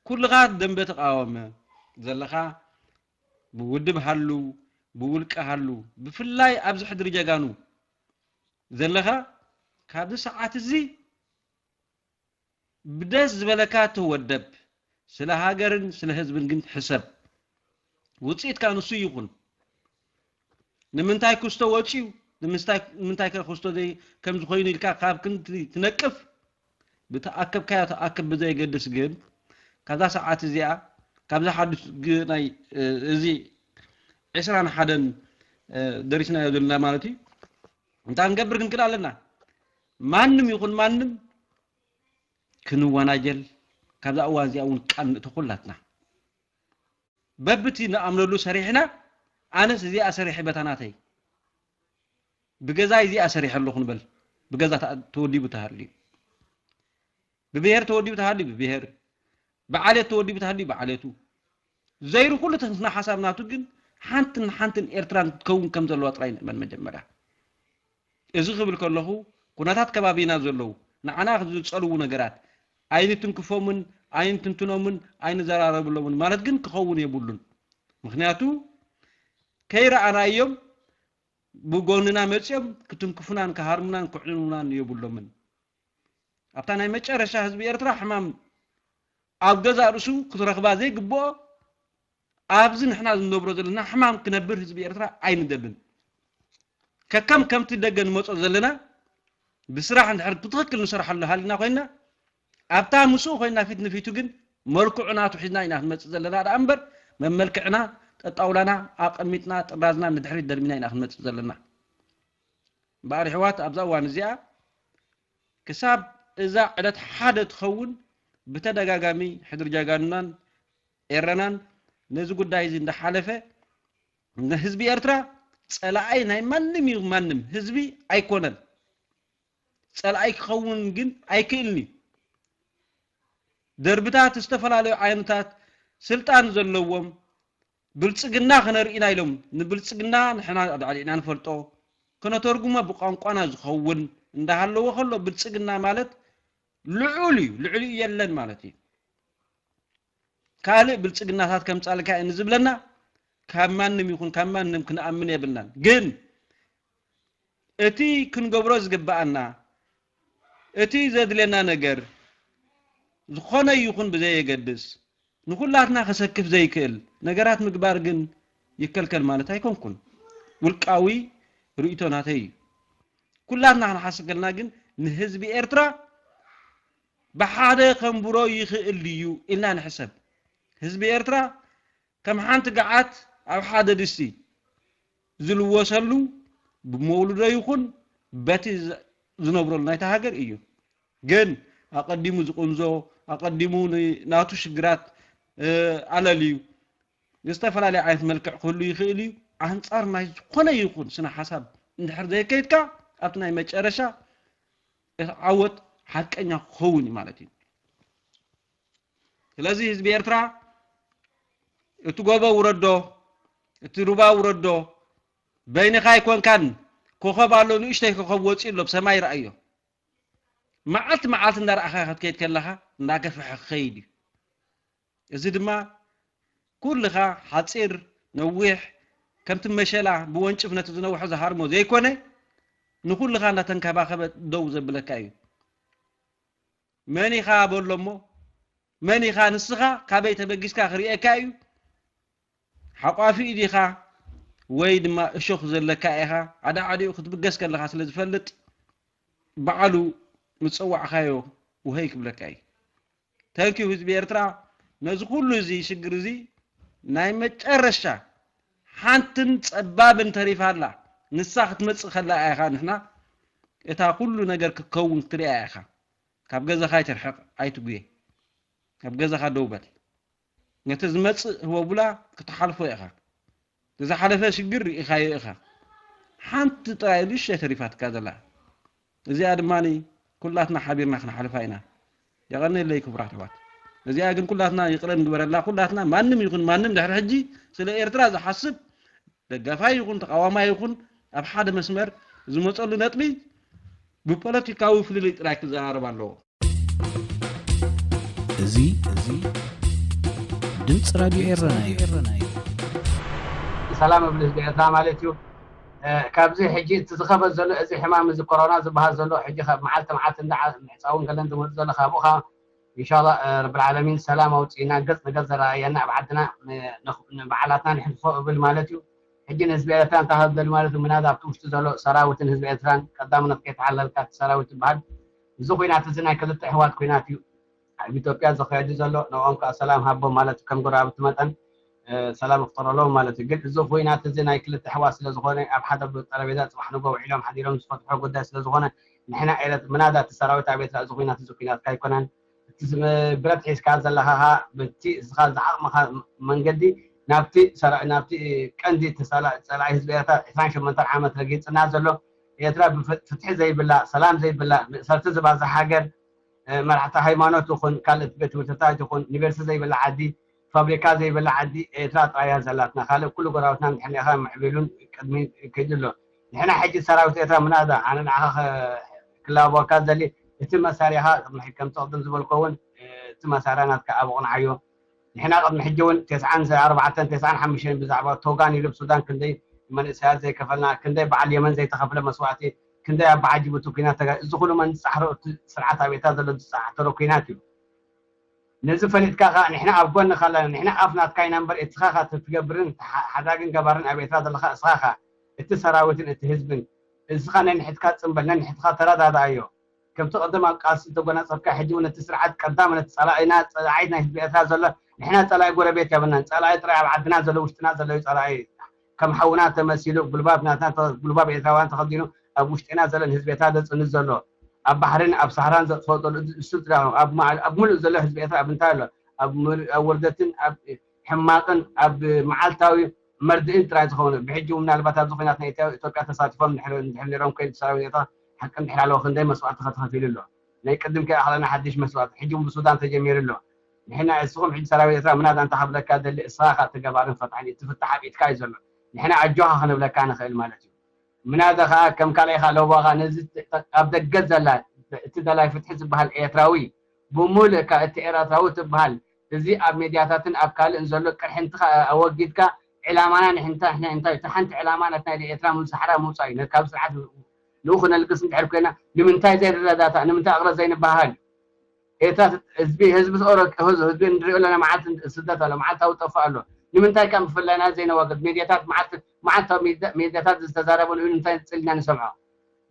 ኩልኻ ደንበ ተቃወመ ዘለኻ ብውድብ ሃሉ ብውልቀ ሃሉ ብፍላይ ኣብዚ ሕድሪ ጀጋኑ ዘለኻ ካብዚ ሰዓት እዚ ብደስ ዝበለካ ተወደብ ስለ ሃገርን ስለ ህዝብን ግን ሕሰብ ውፅኢትካ ንሱ ይኹን ንምንታይ ክስቶ ወፅዩ ንምንታይ ከ ክስቶ ከም ዝኾይኑ ኢልካ ካብ ክንዲ ትነቅፍ ብተኣከብካዮ ተኣከብ ብዘየገድስ ግን ካብዛ ሰዓት እዚኣ ካብዛ ሓዱሽ ናይ እዚ ዕስራን ሓደን ደሪስናዮ ዘለና ማለት እዩ። እንታይ ክንገብር ክንክእል ኣለና? ማንም ይኹን ማንም ክንወናጀል፣ ካብዛ እዋን እዚኣ እውን ቃል ንእቶ ኩላትና። በብቲ ንኣምነሉ ሰሪሕና፣ ኣነስ እዚኣ ሰሪሐ በታ ናተይ፣ ብገዛይ እዚኣ ሰሪሐ ኣለኹ ንበል። ብገዛ ተወዲቡ ተሃልዩ፣ ብብሄር ተወዲቡ ተሃልዩ ብብሄር፣ ብዓሌት ተወዲቡ ተሃልዩ ብዓሌቱ ዘይሩ ኩሉ ተንስና ሓሳብ ናቱ ግን ሓንትን ሓንትን ኤርትራን ክትከውን ከም ዘለዋ ጥራይ ንእመን። መጀመርያ እዚ ክብል ከለኹ ኩነታት ከባቢና ዘለዉ ንዓና ዝጸልዉ ነገራት ኣይንትንክፎምን ኣይንትንትኖምን ኣይንዘራረብሎምን ማለት ግን ክኸውን የብሉን። ምክንያቱ ከይረኣናዮም ብጎንና መጺኦም ክትንክፉናን ክሃርሙናን ክዕንኑናን የብሎምን። ኣብታ ናይ መጨረሻ ህዝቢ ኤርትራ ሕማም ኣብ ገዛእ ርእሱ ክትረኽባ ዘይግብኦ ኣብዚ ንሕና ዝነብሮ ዘለና ሕማም ክነብር ህዝቢ ኤርትራ ኣይንደልን። ከከም ከምቲ ደገ ንመጾ ዘለና ብስራሕ እንድሕር ብትኽክል ንሰርሓሉ ሃሊና ኮይና ኣብታ ምስኡ ኮይና ፊት ንፊቱ ግን መልክዑ ናቱ ሒዝና ኢና ክንመጽእ ዘለና ደኣ እምበር መመልክዕና ጠጣውላና ኣቐሚጥና ጥራዝና ንድሕሪት ደርቢና ኢና ክንመጽእ ዘለና። እምበኣር ኣሕዋት ኣብዛ እዋን እዚኣ ክሳብ እዛ ዕለት ሓደ ትኸውን ብተደጋጋሚ ሕድሪ ጀጋኑናን ኤረናን ነዚ ጉዳይ እዚ እንዳሓለፈ ንህዝቢ ኤርትራ ጸላኣይ ናይ ማንም እዩ ማንም ህዝቢ ኣይኮነን። ጸላኣይ ክኸውን ግን ኣይክእልን እዩ። ደርብታት ዝተፈላለዩ ዓይነታት ስልጣን ዘለዎም ብልጽግና ክነርኢና ኢሎም ንብልጽግና ንሕና ኣዳዕዲዕና ንፈልጦ ክነተርጉሞ ብቋንቋና ዝኸውን እንዳሃለዎ ከሎ ብልጽግና ማለት ልዑል እዩ፣ ልዕሊኡ የለን ማለት እዩ። ካልእ ብልጽግናታት ከምጻልካ እዩ ንዝብለና ካብ ማንም ይኹን ካብ ማንም ክንኣምን የብልናን። ግን እቲ ክንገብሮ ዝግብኣና እቲ ዘድልየና ነገር ዝኾነ ይኹን ብዘየገድስ ንኹላትና ከሰክፍ ዘይክእል ነገራት ምግባር ግን ይከልከል ማለት ኣይኮንኩን። ውልቃዊ ርእይቶ ናተይ እዩ። ኩላትና ክንሓስብ ከለና ግን ንህዝቢ ኤርትራ ብሓደ ከንብሮ ይኽእል ድዩ ኢልና ንሕሰብ። ህዝቢ ኤርትራ ከም ሓንቲ ገዓት ኣብ ሓደ ድስቲ ዝልወሰሉ ብመውልዶ ይኹን በቲ ዝነብረሉ ናይታ ሃገር እዩ። ግን ኣቐዲሙ ዝቕንዞ ኣቐዲሙ ናቱ ሽግራት ኣለልዩ ዝተፈላለየ ዓይነት መልክዕ ክህሉ ይኽእል እዩ። ኣንጻር ናይ ዝኾነ ይኹን ስነ ሓሳብ እንድሕር ዘይከይድካ ኣብቲ ናይ መጨረሻ እቲ ዓወት ሓቀኛ ክኸውን እዩ ማለት እዩ። ስለዚ ህዝቢ ኤርትራ እቲ ጎቦ ውረዶ፣ እቲ ሩባ ውረዶ፣ በይንኻ ኣይኮንካን። ኮኸብ ኣሎ፣ ንእሽተይ ኮኸብ ወፂኡ ኣሎ፣ ብሰማይ ረኣዮ። መዓልቲ መዓልቲ እንዳረኣኻ ክትከይድ ከለኻ እንዳገፈሐ ክኸይድ እዩ። እዚ ድማ ኩልኻ ሓፂር ነዊሕ ከምቲ መሸላ ብወንጭፍ ነቲ ዝነውሐ ዝሃርሞ ዘይኮነ ንኩልኻ እንዳተንከባኸበ ደው ዘብለካ እዩ። መን ኢኻ በሎ እሞ መን ኢኻ ንስኻ ካበይ ተበጊስካ ክርእየካ እዩ። ሓቋፊ ዲኻ ወይ ድማ እሾኽ ዘለካ ኢኻ። ኣዳዕዲኡ ክትብገስ ከለኻ ስለ ዝፈልጥ ባዕሉ ምጸዋዕካዮ ውሀይ ክብለካ እዩ። ተንኪዩ ህዝቢ ኤርትራ ነዚ ኩሉ እዚ ሽግር እዚ ናይ መጨረሻ ሓንትን ጸባብን ተሪፋ ኣላ። ንሳ ክትመጽእ ከላ ኢኻ ንሕና እታ ኩሉ ነገር ክትከውን ክትሪኣ ኢኻ። ካብ ገዛኻ ኣይትርሕቕ ኣይትጉየ። ኣብ ገዛኻ ደው በል። ነቲ ዝመጽእ ህቦብላ ክትሓልፎ ኢኻ። ዝሓለፈ ሽግር ርኢኻዮ ኢኻ። ሓንቲ ጥራይ ንእሽተይ ተሪፋትካ ዘላ። እዚኣ ድማ ኩላትና ሓቢርና ክንሓልፋ ኢና። የቐንየለይ ክቡራት ኣሕዋት። እዚኣ ግን ኩላትና ይቕረ ንግበረላ። ኩላትና ማንም ይኹን ማንም ድሕሪ ሕጂ ስለ ኤርትራ ዝሓስብ ደጋፋይ ይኹን ተቓዋማይ ይኹን ኣብ ሓደ መስመር ዝመጸሉ ነጥቢ ብፖለቲካዊ ፍልልይ ጥራይ ክዘራረብ ኣለዎ። እዚ እዚ ድምፂ ራድዮ ኤረና እዩ። ሰላም እብል ህዝቢ ኤርትራ ማለት እዩ። ካብዚ ሕጂ እቲ ዝኸፈት ዘሎ እዚ ሕማም እዚ ኮሮና ዝበሃል ዘሎ ሕጂ ካብ መዓልቲ መዓልቲ እንዳ ምዕፃውን ገለን ዝመፅ ዘሎ ካብኡ ከዓ ኢንሻላ ረብል ዓለሚን ሰላም ኣውፅእና ገፅ ንገፅ ዘረኣየና ኣብ ዓድና በዓላትና ንሕልፎ እብል ማለት እዩ። ሕጂ ንህዝቢ ኤርትራ እንታይ ክብል ማለት እዩ ምናልባት ኣብቲ ውሽጢ ዘሎ ሰራዊትን ህዝቢ ኤርትራን ቀዳምነት ከይተሓለልካ እቲ ሰራዊት ዝበሃል እዚ ኩናት እዚ ናይ ክልተ ኣሕዋት ኩናት እዩ ኣብ ኢትዮጵያ ዝኸየዱ ዘሎ ንኦም ከዓ ሰላም ሃቦም ማለት እዩ ከም ጎረባብቲ መጠን ሰላም ይፍጠረሎም ማለት እዩ። ግን እዚ ኩናት እዚ ናይ ክልተ ኣሕዋት ስለ ዝኾነ ኣብ ሓደ ጠረጴዛ ጽባሕ ንጎ ውዒሎም ሓዲሮም ዝፈትሖ ጉዳይ ስለ ዝኾነ ንሕና ኤለት ምናዳ እቲ ሰራዊት ኣብ ኤርትራ እዚ ኩናት እዚ ኩናትካ ኣይኮነን። እቲ ብረት ሒዝካ ዘለኻ ብቲ እስኻ ዝዓቕምኻ መንገዲ ናብቲ ናብቲ ቀንዲ ጸላኢ ህዝቢ ኤርትራ ዕስራን ሸሞንተን ዓመት ረጊጽና ዘሎ ኤርትራ ፍትሒ ዘይብላ ሰላም ዘይብላ ብእሰርቲ ዝባዝሕ ሃገር መራሕቲ ሃይማኖት ይኹን ካልእ ቤት ትምህርትታት ይኹን ዩኒቨርሲቲ ዘይብላ ዓዲ ፋብሪካ ዘይብላ ዓዲ ኤርትራ ጥራያ ዘላትና ካልእ ኩሉ ጎራብትና ንድሕር ኔኻ ምዕቢሉን ቅድሚ ከይዱ ኣሎ። ንሕና ሕጂ ሰራዊት ኤርትራ ምናዳ ኣነ ንዓኻ ክላበወካ ዘሊ እቲ መሳሪያኻ ቅድሚ ከምቲ ቅድም ዝበልኮ እውን እቲ መሳሪያ ናትካ ኣብ ቕንዓዮ ንሕና ቅድሚ ሕጂ እውን ተስዓን ኣርባዕተን ተስዓን ሓሙሽተን ብዛዕባ ቶጋን ኢሉ ሱዳን ክንደይ መንእሰያት ዘይከፈልና ክንደይ በዓል የመን ዘይተኸፍለ መስዋእቲ ክንደይ ኣብ በዓል ጅቡቲ ኩናት ተጋ እዚ ኩሉ መን ዝፃሕሮ እቲ ስርዓት ኣብ ኤርትራ ዘሎ ዝፃሕተሮ ኩናት እዩ። ነዚ ፈሊጥካ ከዓ ንሕና ኣብ ጎንኻ ኣለና ንሕና ኣፍ ናትካ ኢና እምበር እትኻ ካ ትገብርን ሓዳግን ገባርን ኣብ ኤርትራ ዘለካ እስኻ ካ እቲ ሰራዊትን እቲ ህዝብን እስኻ ነንሕትካ ፅምበል ነንሕትካ ተረዳድኣዮ። ከምቲ ቅድም ኣብ ቃልሲ ዝተጎናፀፍካ ሕጂ እውን እቲ ስርዓት ቀዳም ነቲ ፀላኢና ፀላዒት ናይ ህዝቢ ኤርትራ ዘሎ ንሕና ፀላኢ ጎረቤት የብልናን ፀላኢ ጥራይ ኣብ ዓድና ዘሎ ውሽጥና ዘሎ እዩ ፀላኢ ከም ሓውና ተመሲሉ ጉልባብ ናትና ጉልባብ ኤርትራውያን ተኸዲኑ ኣብ ውሽጥና ዘሎ ንህዝቢ ኤርትራ ዘፅንት ዘሎ ኣብ ባሕርን ኣብ ሳሕራን ዘጥፈጠሉ እሱ ጥራይ ኣብ ሙሉእ ዘሎ ህዝቢ ኤርትራ ኣብ እንታይ ኣሎ ኣብ ውርደትን ኣብ ሕማቕን ኣብ መዓልታዊ መርድእን ጥራይ ዝኸውን ብሕጂ ምናልባት ኣብዚ ኩናት ናይ ኢትዮጵያ ተሳቲፎም እንድሕር ነይሮም ኮይን ሰራዊት ኤርትራ ሓቂ እንድሕር ኣለዎ ክንደይ መስዋእቲ ከተኸፊሉ ኣሎ ናይ ቅድም ከ ኣኽለና ሓድሽ መስዋእቲ ሕጂ እውን ብሱዳን ተጀሚሩ ኣሎ ንሕና እስኹም ሕጂ ሰራዊት ኤርትራ ምናዳ እንተ ክብለካ ደሊ እስኻ ካብ ተገባርን ፈታሕን እቲ ፍታሕ ኣብ ኢድካ እዩ ዘሎ ንሕና ኣጆኻ ክንብለካ ንኽእል ማለት እዩ ምናዳ ኸዓ ከም ካልኣይኻ ለዋኻ ነዚ ኣብ ደገ ዘላ እቲ ደላይ ፍትሒ ዝበሃል ኤርትራዊ ብሙልእካ እቲ ኤርትራዊ ትበሃል እዚ ኣብ ሜድያታትን ኣብ ካልእን ዘሎ ቅርሕንትኻ ኣወጊድካ ዕላማና ንሕንታ እንታይ እቲ ሓንቲ ዕላማ ናትና ኤርትራ ሙሉ ሳሕራ ምውፃእ እዩ ካብ ስርዓት ንኡ ክነልግስ እንድሕር ኮይና ንምንታይ ዘይንረዳታ ንምንታይ ኣቕረ ዘይንበሃል ኤርትራ ህዝቢ ህዝቢ ተኦረቂ ህዝቢ ህዝቢ ንሪኦ ኣለና መዓልቲ ስደት ኣሎ መዓልታዊ ጠፋ ኣሎ ንምንታይ ከም ብፍላይና ዘይነዋገድ ሜድያታት መዓልቲ መዓልታዊ ሜድያታት ዝተዛረበሉ እዩ ንምንታይ ፅልና ንሰምዖ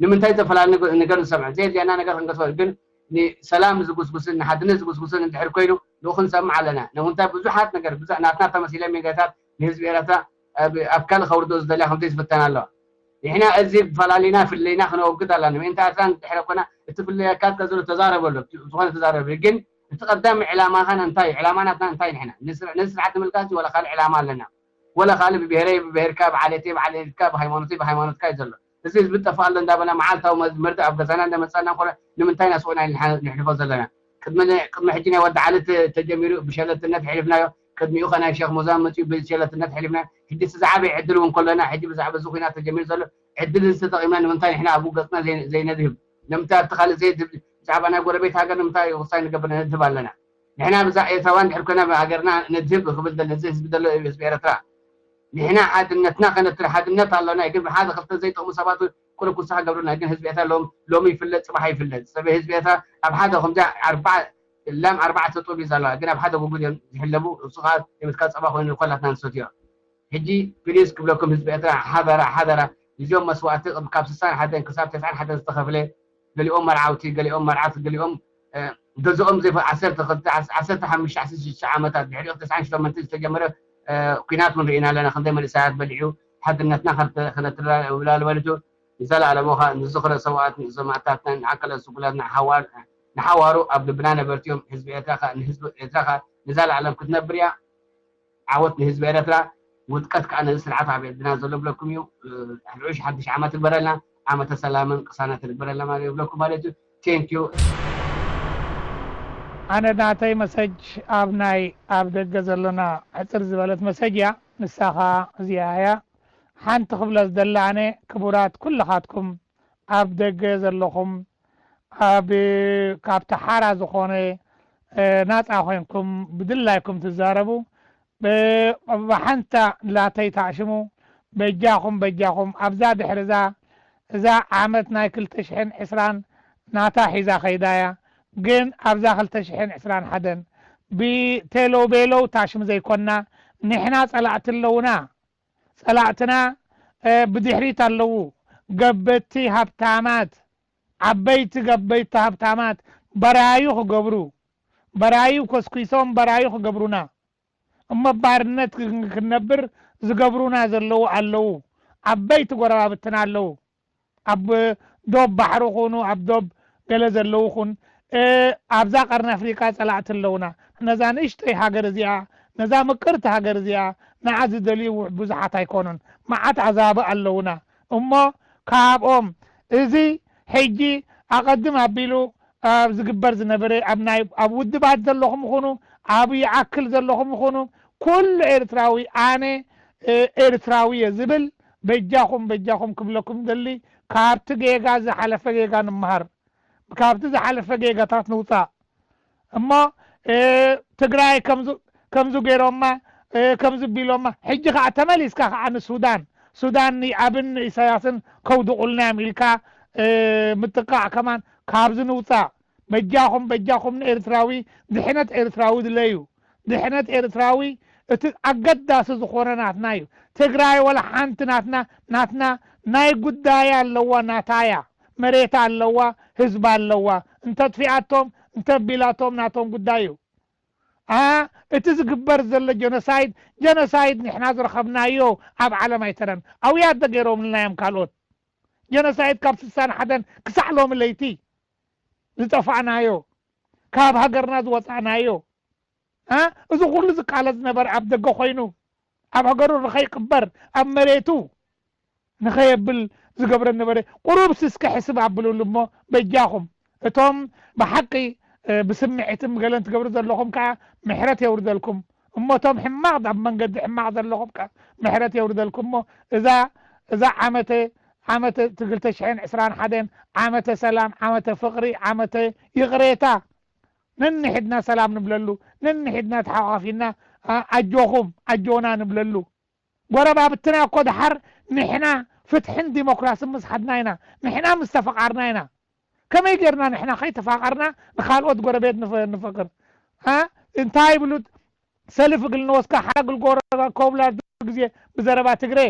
ንምንታይ ዝተፈላለዩ ነገር ንሰምዕ ዘየድልየና ነገር ክንገስበ ግን ንሰላም ዝጉስጉስን ንሓድነት ዝጉስጉስን እንድሕር ኮይኑ ንኡ ክንሰምዕ ኣለና ንምንታይ ብዙሓት ነገር ናትና ተመሲለ ሜድያታት ንህዝቢ ኤርትራ ኣብ ካልእ ከውርዶ ዝደልያ ከምዘይ ዝፍተን ኣለዋ ንሕና እዚ ፈላሊና ፍለይና ክነወግድ ኣለና ምእንተ ኤርትራ እንድሕር ኮና እቲ ፍለየካ ከዝሎ ተዛረበሉ ዝኾነ ተዛረበ ግን እቲ ቀዳሚ ዕላማኻን እንታይ ዕላማ ናትና እንታይ ንሕና ነዚ ስርዓት ንምልጋስ ወላ ካልእ ዕላማ ኣለና ወላ ካልእ ብብሄረይ ብብሄርካ ብዓሌተይ ብዓሌትካ ብሃይማኖተይ ብሃይማኖትካ እዩ ዘሎ እዚ ህዝቢ ጠፋ ኣሎ እንዳበና መዓልታዊ መርድእ ኣብ ገዛና እንዳመፃና ኮነ ንምንታይ ናስቆና ንሕልፎ ዘለና ቅድሚ ሕጂ ናይ ወዲ ዓሊ ተጀሚሩ ብሸለትነት ሕልፍናዮ ቅድሚኡ ከ ናይ ሸክ ሙዛን መፅኡ ብሸለትነት ሕልፍና ሕጂ ዝዓበየ ዕድል እውን ከሎና ሕጂ ብዛዕባ እዚ ኩናት ተጀሚሩ ዘሎ ዕድል እዚ ተጠቂምና ንምንታይ ንሕና ኣብኡ ገፅና ዘይነድህብ ንምንታይ ኣብቲ ካልእ ዘይድህብ ብዛዕባ ናይ ጎረቤት ሃገር ንምንታይ ውሳይ ንገብር ነድህብ ኣለና ንሕና ብዛ ኤርትራውያን ድሕር ኮይና ሃገርና ነድህብ ክብል ዘሎ እዚ ህዝቢ ዘሎ ህዝቢ ኤርትራ ንሕና ሓድነትና ከነትር ሓድነት ኣሎና ግን ብሓደ ክልተ ዘይጠቕሙ ሰባት ቁልኩሳ ክገብሩና ግን ህዝቢ ኤርትራ ሎም ሎሚ ይፍለጥ ፅባሕ ይፍለጥ ሰብ ህዝቢ ኤርትራ ኣብ ሓደ ከምዚ ኣርባ ላም ኣርባዕተ ጡብ እዩ ዘለዋ ግን ኣብ ሓደ ጉጉድ እዮም ዝሕለቡ እሱ ከዓ የምትካ ፀባ ኮይኑ ንኮላትና ንሰትዮ ሕጂ ፕሊስ ክብለኩም ህዝቢ ኤርትራ ሓደራ ሓደራ እዚኦም መስዋእቲ ካብ ስሳን ሓደን ክሳብ ተስዓን ሓደን ዝተኸፍለ ገሊኦም መርዓውቲ ገሊኦም መርዓት ገሊኦም ገዝኦም ዘይፈ ዓሰርተ ክልተ ዓሰርተ ሓሙሽተ ዓሰርተ ሽዱሽተ ዓመታት ድሕሪኡ ተስዓን ሸሞንተን ዝተጀመረ ኩናት እውን ርኢና ኣለና ክንደይ መንእሰያት በሊዑ ሓድነትና ክነትላልበልቱ ንዘለኣለሙ ኸ ንዝኽረ ሰውኣት ንሰማእታትና ንኣካለ ስጉላት ንሓዋሩ ኣብ ልብና ነበርቲ እዮም ህዝቢ ኤርትራ ኸ ንህዝቢ ኤርትራ ኸ ንዘለኣለም ክትነብር እያ ዓወት ንህዝቢ ኤርትራ ውድቀት ከዓ ነዚ ስርዓት ኣብ ኤርትራ ዘሎ ብለኩም እዩ ሕልዑሽ ሓድሽ ዓመት ይግበረልና ዓመተ ሰላምን ቅሳነትን ይግበረልና ማለት ይብለኩም ማለት እዩ thank you ኣነ ናተይ መሰጅ ኣብ ናይ ኣብ ደገ ዘለና ሕፅር ዝበለት መሰጅ እያ ንሳ ከዓ እዚኣ እያ ሓንቲ ክብላ ዝደሊ ኣነ ክቡራት ኩልኻትኩም ኣብ ደገ ዘለኹም ኣብ ካብቲ ሓራ ዝኾነ ናፃ ኮይንኩም ብድላይኩም ትዛረቡ ብሓንታ ላተይ ታዕሽሙ በጃኹም በጃኹም ኣብዛ ድሕርዛ እዛ ዓመት ናይ ክልተ ሽሕን ዕስራን ናታ ሒዛ ከይዳ እያ ግን ኣብዛ ክልተ ሽሕን ዕስራን ሓደን ብቴሎ ቤሎው ታሽም ዘይኮና ንሕና ፀላእቲ ኣለውና ፀላእትና ብድሕሪት ኣለዉ ገበቲ ሃብታማት ዓበይቲ ገበይቲ ሃብታማት በራዩ ክገብሩ በራዩ ኮስኩሶም በራዩ ክገብሩና እሞ ባርነት ክን- ክንነብር ዝገብሩና ዘለዉ ኣለዉ። ዓበይቲ ጎረባብትና ኣለዉ። ኣብ ዶብ ባሕሪ ኹኑ ኣብ ዶብ ገለ ዘለዉ ኹን፣ እ፣ ኣብዛ ቀርኒ ኣፍሪቃ ጸላእቲ ኣለዉና። ነዛ ንእሽተይ ሃገር እዚኣ፣ ነዛ ምቅርቲ ሃገር እዚኣ ንዓ ዝደልዩ ብዙሓት ኣይኮኑን። መዓት ኣዛብእ ኣለዉና። እሞ ካብኦም እዚ ሕጂ ኣቐድም ኣቢሉ ኣብ ዝግበር ዝነበረ ኣብ ናይ ኣብ ውድባት ዘለኹም ይኹኑ ኣብ ይኣክል ዘለኹም ይኹኑ ኩሉ ኤርትራዊ ኣነ ኤርትራዊ እየ ዝብል በጃኹም በጃኹም ክብለኩም ደሊ። ካብቲ ጌጋ ዝሓለፈ ጌጋ ንምሃር። ካብቲ ዝሓለፈ ጌጋታት ንውፃእ። እሞ ትግራይ ከምዚ ገይሮማ ከምዚ ቢሎማ ሕጂ ከዓ ተመሊስካ ከዓ ንሱዳን ሱዳን ንኣብን ንኢሳያስን ከውድቑልና እዮም ኢልካ ምጥቃዕ ከማን ካብዚ ንውፃእ። በጃኹም በጃኹም ንኤርትራዊ ድሕነት ኤርትራዊ ድለዩ። ድሕነት ኤርትራዊ እቲ ኣገዳሲ ዝኾነ ናትና እዩ። ትግራይ ወላ ሓንቲ ናትና ናትና ናይ ጉዳያ ኣለዋ ናታያ መሬታ ኣለዋ ህዝባ ኣለዋ። እንተጥፊኣቶም እንተቢላቶም ናቶም ጉዳይ እዩ። ኣ እቲ ዝግበር ዘሎ ጀኖሳይድ ጀኖሳይድ ንሕና ዝረኸብናዮ ኣብ ዓለም ኣይተረን ኣውያት ደገይሮምልና እዮም ካልኦት ጀኖሳይድ ካብ ስሳን ሓደን ክሳዕ ሎሚ ለይቲ ዝጠፋእናዮ ካብ ሃገርና ዝወፃእናዮ ኣ እዚ ኩሉ ዝቃለስ ነበረ ኣብ ደገ ኮይኑ ኣብ ሃገሩ ንኸይቅበር ኣብ መሬቱ ንኸየብል ዝገብረ ነበረ። ቁሩብ ስስከ ሕስብ ኣብሉሉ እሞ በጃኹም እቶም ብሓቂ ብስምዒትን ብገለን ትገብሩ ዘለኹም ከዓ ምሕረት የውርደልኩም። እሞ እቶም ሕማቕ ኣብ መንገዲ ሕማቕ ዘለኹም ከዓ ምሕረት የውርደልኩም። እሞ እዛ እዛ ዓመተ ዓመተ ክልተ ሽሕን ዕስራን ሓደን ዓመተ ሰላም ዓመተ ፍቕሪ ዓመተ ይቕሬታ ነንሕድና ሰላም ንብለሉ ነንሕድና ተሓቋፊና ኣጆኹም ኣጆና ንብለሉ። ጎረባብትና እኮ ድሓር ንሕና ፍትሕን ዲሞክራስን ምስ ሓድና ኢና ንሕና ምስ ተፈቓርና ኢና። ከመይ ጌርና ንሕና ከይተፋቐርና ንኻልኦት ጎረቤት ንፈቅር? እንታይ ይብሉ ሰልፍ እግል ንወስካ ሓግል ጎረባ ኮብላ ግዜ ብዘረባ ትግሬ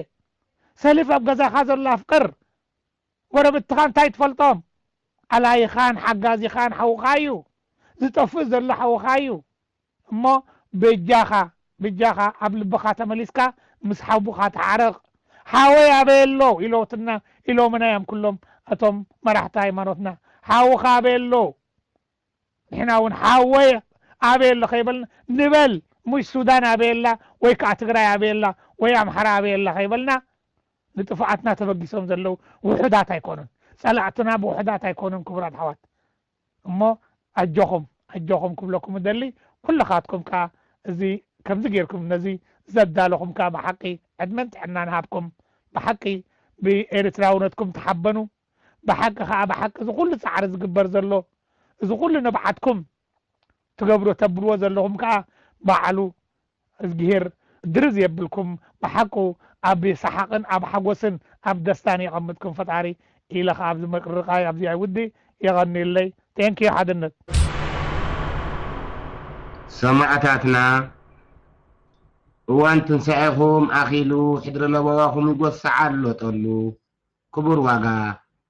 ሰልፍ ኣብ ገዛኻ ዘሎ ኣፍቅር። ጎረብትኻ እንታይ ትፈልጦም? ኣላይኻን ሓጋዚኻን ሓውኻ እዩ። ዝጠፍእ ዘሎ ሓውኻ እዩ። እሞ በጃኻ በጃኻ ኣብ ልብኻ ተመሊስካ ምስ ሓውኻ ተዓረቕ። ሓወይ ኣበይ ኣሎ ኢሎትና ኢሎምና እዮም ኩሎም እቶም መራሕቲ ሃይማኖትና። ሓውኻ ኣበይ ኣሎ? ንሕና እውን ሓወይ ኣበይ ኣሎ ከይበልና ንበል። ሙሽ ሱዳን ኣበይ ኣላ ወይ ከዓ ትግራይ ኣበይ ኣላ ወይ ኣምሓራ ኣበይ ኣላ ከይበልና ንጥፍኣትና ተበጊሶም ዘለዉ ውሑዳት ኣይኮኑን። ጸላእትና ብውሑዳት ኣይኮኑን ክቡራት ኣሕዋት። እሞ ኣጆኹም ኣጆኹም ክብለኩም እደሊ። ኩልኻትኩም ከዓ እዚ ከምዚ ጌርኩም ነዚ ዘዳለኹም ከዓ ብሓቂ ዕድመን ጥዕናን ሃብኩም። ብሓቂ ብኤርትራውነትኩም ተሓበኑ። ብሓቂ ከዓ ብሓቂ እዚ ኩሉ ፃዕሪ ዝግበር ዘሎ እዚ ኩሉ ንብዓትኩም ትገብሮ ተብልዎ ዘለኹም ከዓ ባዕሉ እዝግሄር ድርዝ የብልኩም ብሓቁ ኣብ ሰሓቕን ኣብ ሓጎስን ኣብ ደስታን የቐምጥኩም ፈጣሪ ኢለ ከዓ ኣብዚ መቅርቃይ ኣብዚ ኣይውዲ የቐንየለይ። ቴንኪዩ ሓድነት። ሰማዕታትና እዋን ትንሳኤኹም ኣኺሉ ሕድሪ ለበዋኹም ይጎስዓ ኣሎ ጠሉ ክቡር ዋጋ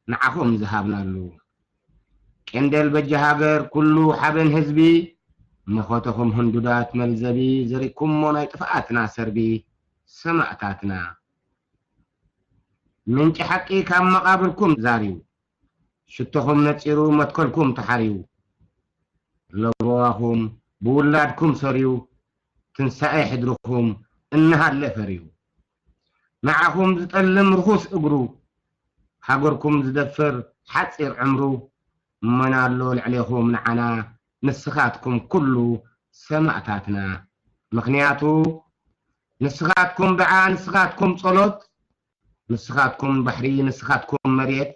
ንዓኹም ዝሃብናሉ። ቄንደል በጃ ሃገር ኩሉ ሓበን ህዝቢ መኸተኹም ህንዱዳት መልዘቢ ዘሪኩሞ ናይ ጥፍኣትና ሰርቢ ሰማእታትና ምንጪ ሓቂ ካብ መቓብርኩም ዛርዩ ሽቶኹም ነጺሩ መትከልኩም ተሓርዩ ለበዋኹም ብውላድኩም ሰርዩ ትንሳኤ ሕድርኹም እናሃለ ፈርዩ ንዓኹም ዝጠልም ርኹስ እግሩ ሃገርኩም ዝደፍር ሓጺር ዕምሩ እመና ኣሎ ልዕሌኹም ንዓና ንስኻትኩም ኩሉ ሰማእታትና ምኽንያቱ ንስኻትኩም ደዓ ንስኻትኩም ጸሎት ንስኻትኩም ባሕሪ ንስኻትኩም መሬት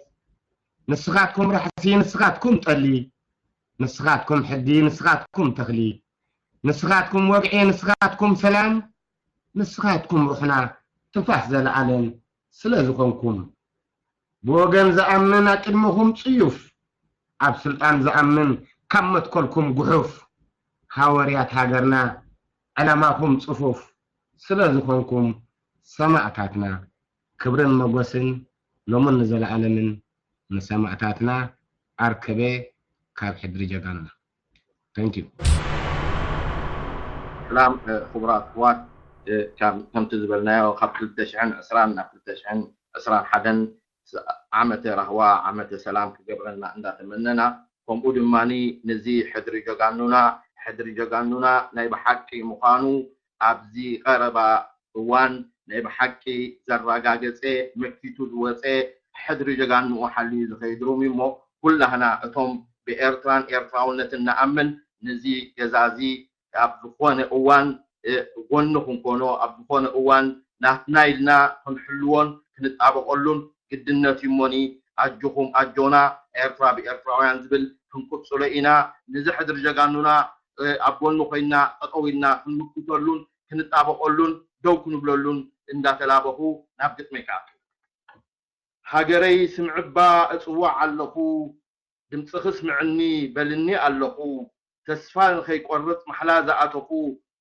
ንስኻትኩም ራሕሲ ንስኻትኩም ጠሊ ንስኻትኩም ሕጊ ንስኻትኩም ተኽሊ ንስኻትኩም ወግዒ ንስኻትኩም ሰላም ንስኻትኩም ሩሕና ትንፋስ ዘለኣለም ስለ ዝኾንኩም ብወገን ዝኣምን ኣቅድምኹም ጽዩፍ ኣብ ስልጣን ዝኣምን ካብ መትከልኩም ጉሑፍ ሃወርያት ሃገርና ዕላማኹም ጽፉፍ ስለ ዝኾንኩም ሰማእታትና ክብርን መጎስን ሎምን ንዘለኣለምን ንሰማእታትና ኣርከበ ካብ ሕድሪ ጀጋኑና። Thank you. ሰላም ክቡራት ኣሕዋት፣ ከምቲ ዝበልናዮ ካብ ክልተ ሽሕን ዕስራን ናብ ክልተ ሽሕን ዕስራን ሓደን ዓመተ ራህዋ ዓመተ ሰላም ክገብረልና እንዳተመነና፣ ከምኡ ድማ ነዚ ሕድሪ ጀጋኑና ሕድሪ ጀጋኑና ናይ ብሓቂ ምዃኑ ኣብዚ ቀረባ እዋን ናይ ብሓቂ ዘረጋገጸ፣ መኪቱ ዝወጸ፣ ሕድሪ ጀጋንኡ ሓልዩ ዝኸይድ ሩም እሞ፣ ኩላህና እቶም ብኤርትራን ኤርትራውነትን ንኣምን፣ ነዚ ገዛ እዚ ኣብ ዝኾነ እዋን ጎኑ ክንኮኖ፣ ኣብ ዝኾነ እዋን ናትና ኢልና ክንሕልዎን ክንጣበቐሉን ግድነት እዩ እሞኒ፣ ኣጆኹም ኣጆና፣ ኤርትራ ብኤርትራውያን ዝብል ክንቅጽሎ ኢና። ነዚ ሕድሪ ጀጋኑና ኣብ ጎኑ ኮይና ጠጠው ኢልና ክንምክተሉን ክንጣበቐሉን ደው ክንብለሉን እንዳተላበኹ ናብ ግጥመይ ክኣቱ። ሃገረይ ስምዕባ እጽዋዕ ኣለኹ፣ ድምጽኺ ስምዕኒ በልኒ ኣለኹ፣ ተስፋ ንኸይቆርጽ ማሕላ ዝኣተኹ፣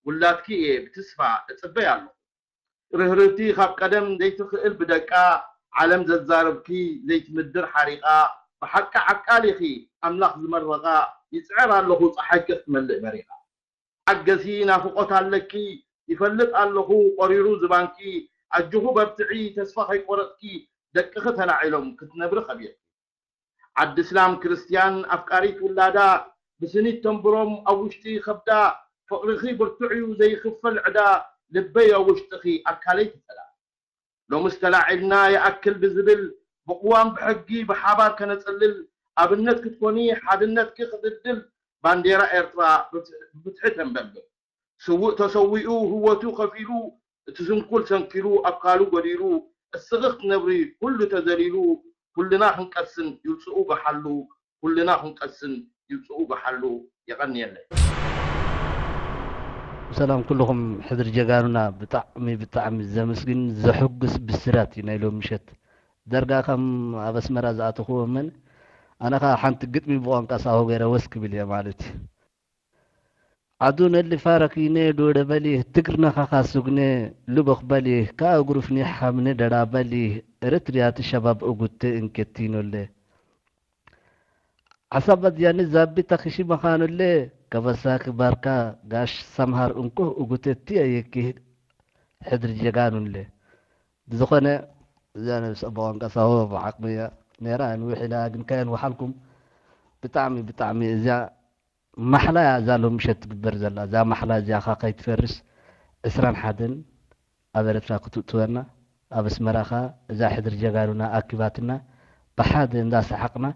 ውላድኪ እየ ብትስፋ እጽበይ ኣለኹ። ርህርህቲ ካብ ቀደም ዘይትኽእል ብደቃ ዓለም ዘዛረብኪ ዘይትምድር ሓሪቓ፣ ብሓቂ ዓቃል ኢኺ ኣምላኽ ዝመረቓ፣ ይጽዕር ኣለኹ ጸሓይኪ ክትመልእ በሪቓ። ተዓገሲ ናፍቖት ኣለኪ ይፈልጥ ኣለኹ ቆሪሩ ዝባንኪ፣ ኣጆኺ በርትዒ ተስፋ ከይቆረጽኪ፣ ደቅኺ ተላዒሎም ክትነብሪ ከቢርኪ። ዓዲ እስላም ክርስትያን ኣፍቃሪት ውላዳ፣ ብስኒት ተንብሮም ኣብ ውሽጢ ከብዳ፣ ፍቕርኺ ብርቱዕ'ዩ ዘይኽፈል ዕዳ፣ ልበይ ኣብ ውሽጥኺ ኣካለይ ትጸላ። ሎምስ ተላዒልና ይኣክል ብዝብል፣ ብቕዋም ብሕጊ ብሓባር ከነጽልል፣ ኣብነት ክትኮኒ ሓድነትኪ ክድልድል፣ ባንዴራ ኤርትራ ብፍትሒ ተንበልብል። ስዉእ ተሰዊኡ ህይወቱ ከፊሉ፣ እቲ ስንኩል ሰንኪሉ ኣካሉ ጎዲሉ፣ እስኺ ክትነብሪ ኩሉ ተዘሊሉ፣ ኩልና ክንቀስን ይውጽኡ ገሓሉ፣ ኩልና ክንቀስን ይውጽኡ ገሓሉ። የቐንየለይ። ሰላም ኩልኹም ሕድሪ ጀጋኑና፣ ብጣዕሚ ብጣዕሚ ዘመስግን ዘሕጉስ ብስራት እዩ ናይ ሎሚ ምሸት። ደርጋ ከም ኣብ ኣስመራ ዝኣተኽዎ እመን ኣነ ኸኣ ሓንቲ ግጥሚ ብቋንቋ ሳሆ ገይረ ወስ ክብል እየ ማለት እዩ። ዓዱ ነሊ ፋረኪ ኔ ዶደ በሊ ትግርና ኻኻ ሱግኔ ልቦኽ በሊ ካእ ግሩፍ ኒ ሓምኒ ደራ በሊ ኤረትርያ ትሸባብ እጉቴ እንኬቲኖሌ ዓሳባት ያኒ ዛቢታ ክሺ መኻኑሌ ከበሳኪ ባርካ ጋሽ ሰምሃር እንኮ እጉቴ ትየ የኪ ሕድሪ ጀጋኑሌ ብዝኾነ እዛ ነብሰ ብቋንቋ ሳሆ ብዓቕሚ እያ ነይራ ንውሕ ኢላ ግን ከየን ወሓልኩም ብጣዕሚ ብጣዕሚ እዚኣ ማሕላ እያ እዛ ሎም ምሸት ትግበር ዘላ። እዛ ማሕላ እዚኣ ኸዓ ከይትፈርስ ዕስራን ሓደን ኣብ ኤርትራ ክትእትወና፣ ኣብ ኣስመራ ኸዓ እዛ ሕድሪ ጀጋኑና ኣኪባትና፣ ብሓደ እንዳሰሓቕና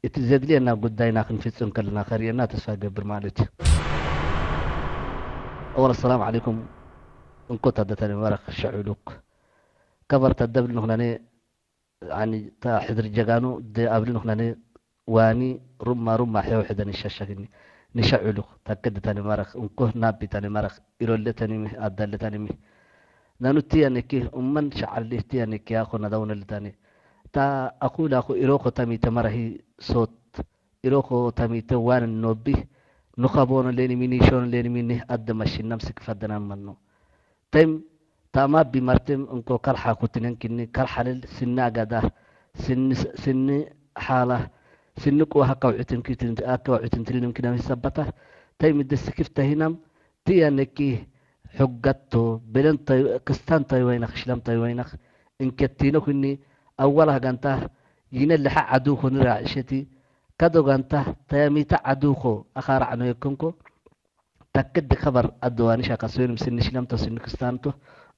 እቲ ዘድልየና ጉዳይና ክንፍጽም ከለና ከርእየና ተስፋ እገብር ማለት እዩ። ኣወል ኣሰላም ዓለይኩም እንኮ ታደታኒ መረኽ ሸዑሉክ ከበር ተደብል ንኹነኔ ኣኒ ታ ሕድሪ ጀጋኑ ደ ኣብሊ ንኹነኔ ዋኒ ሩማ ሩማ ሄው ሕደን ይሻሻግኒ ንሸዑሉ ታከድ ተኒ ማረኽ እንኮ ናቢ ተኒ ማረኽ ኢሮለ ተኒሚ ኣዳለ ተኒሚ ናኑቲ ያኔኪ ኡመን ሸዓሊ ቲ ያኔኪ ያኾ ናዳውነ ልታኒ ታ ኣኹ ላኹ ኢሮኮ ተሚተ መራሂ ሶት ኢሮኮ ተሚተ ዋን ኖቢ ንኸቦን ሌኒሚ ኒሾን ሌኒሚ ኒህ ኣደ መሽን ነምሲ ክፈደናን መኖ ተይም ታማ ቢማርቴም እንኮ ካልሓ ኩትነን ኪኒ ካልሓልል ስኒ ኣጋዳ ስኒ ሓላ ስኒ ቁዋ ሃካውዒትን ኪትን ኣካውዒትን ትልልም ኪዳም ሂሳባታ ተይም ደስ ክፍተ ሂናም ትያ ነኪ ሕጋቶ በለን ክስታን ታይ ወይነኽ ሽላም ታይ ወይነኽ እንከቲኖ ኩኒ ኣዋላ ጋንታ ይነልሐ ዓዱ ኹኒ ራዕሸቲ ካዶ ጋንታ ተያሚታ ዓዱ ኾ ኣኻራዕ ነው የከንኮ ታክድ ከበር ኣደዋኒ ሻካ ሶይን ምስኒ ሽለምቶ ስኒ ክስታንቶ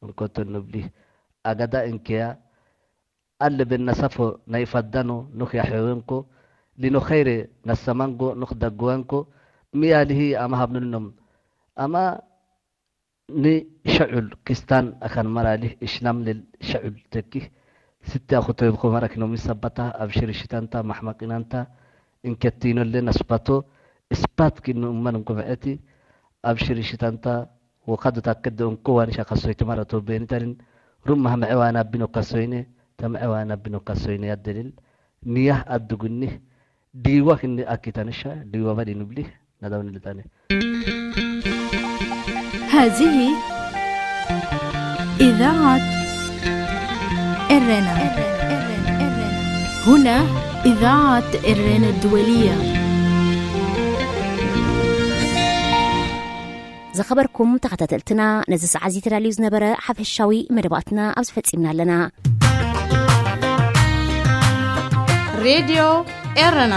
እንኮቶ ንብሊ ኣጋዳ እንከያ ኣለ በና ሰፎ ናይ ፋዳኖ ኖክ ያሕዌንኮ ሊኖ ኸይሬ ነሰማንጎ ኖክ ዳግዋንኮ ሚያልሂ ኣማ ሃብንልኖም ኣማ ንሸዑል ክስታን ኣካን መራልህ እሽላም ልል ሸዑል ተኪ ስቲ ኣኹቶይ ብኾመራ ኪኖሚ ሰባታ ኣብ ሽርሽታንታ ማሕማቂናንታ እንከቲኖለ ነስባቶ እስፓት ኪኑ እመን እንኩምዐቲ ኣብ ሽርሽታንታ ወኻዱ ታከደ እንኮ ዋንሻ ካሶይ ትማረቶ ቤኒታልን ሩማህ መዐዋና ቢኖ ካሶይነ ተመዐዋና ቢኖ ካሶይነ ያደልል ንያህ ኣድጉኒህ ዲዋ ክንዲ ኣኪታንሻ ዲዋ ባዲ ንብሊ ናዳው ንልጣነ هذه إذاعة إرنا. هنا إذاعة إرنا الدولية. ዝኸበርኩም ተኸታተልትና፣ ነዚ ሰዓት እዚ ተዳልዩ ዝነበረ ሓፈሻዊ መደባትና ኣብዚ ፈጺምና ኣለና። ሬድዮ ኤረና።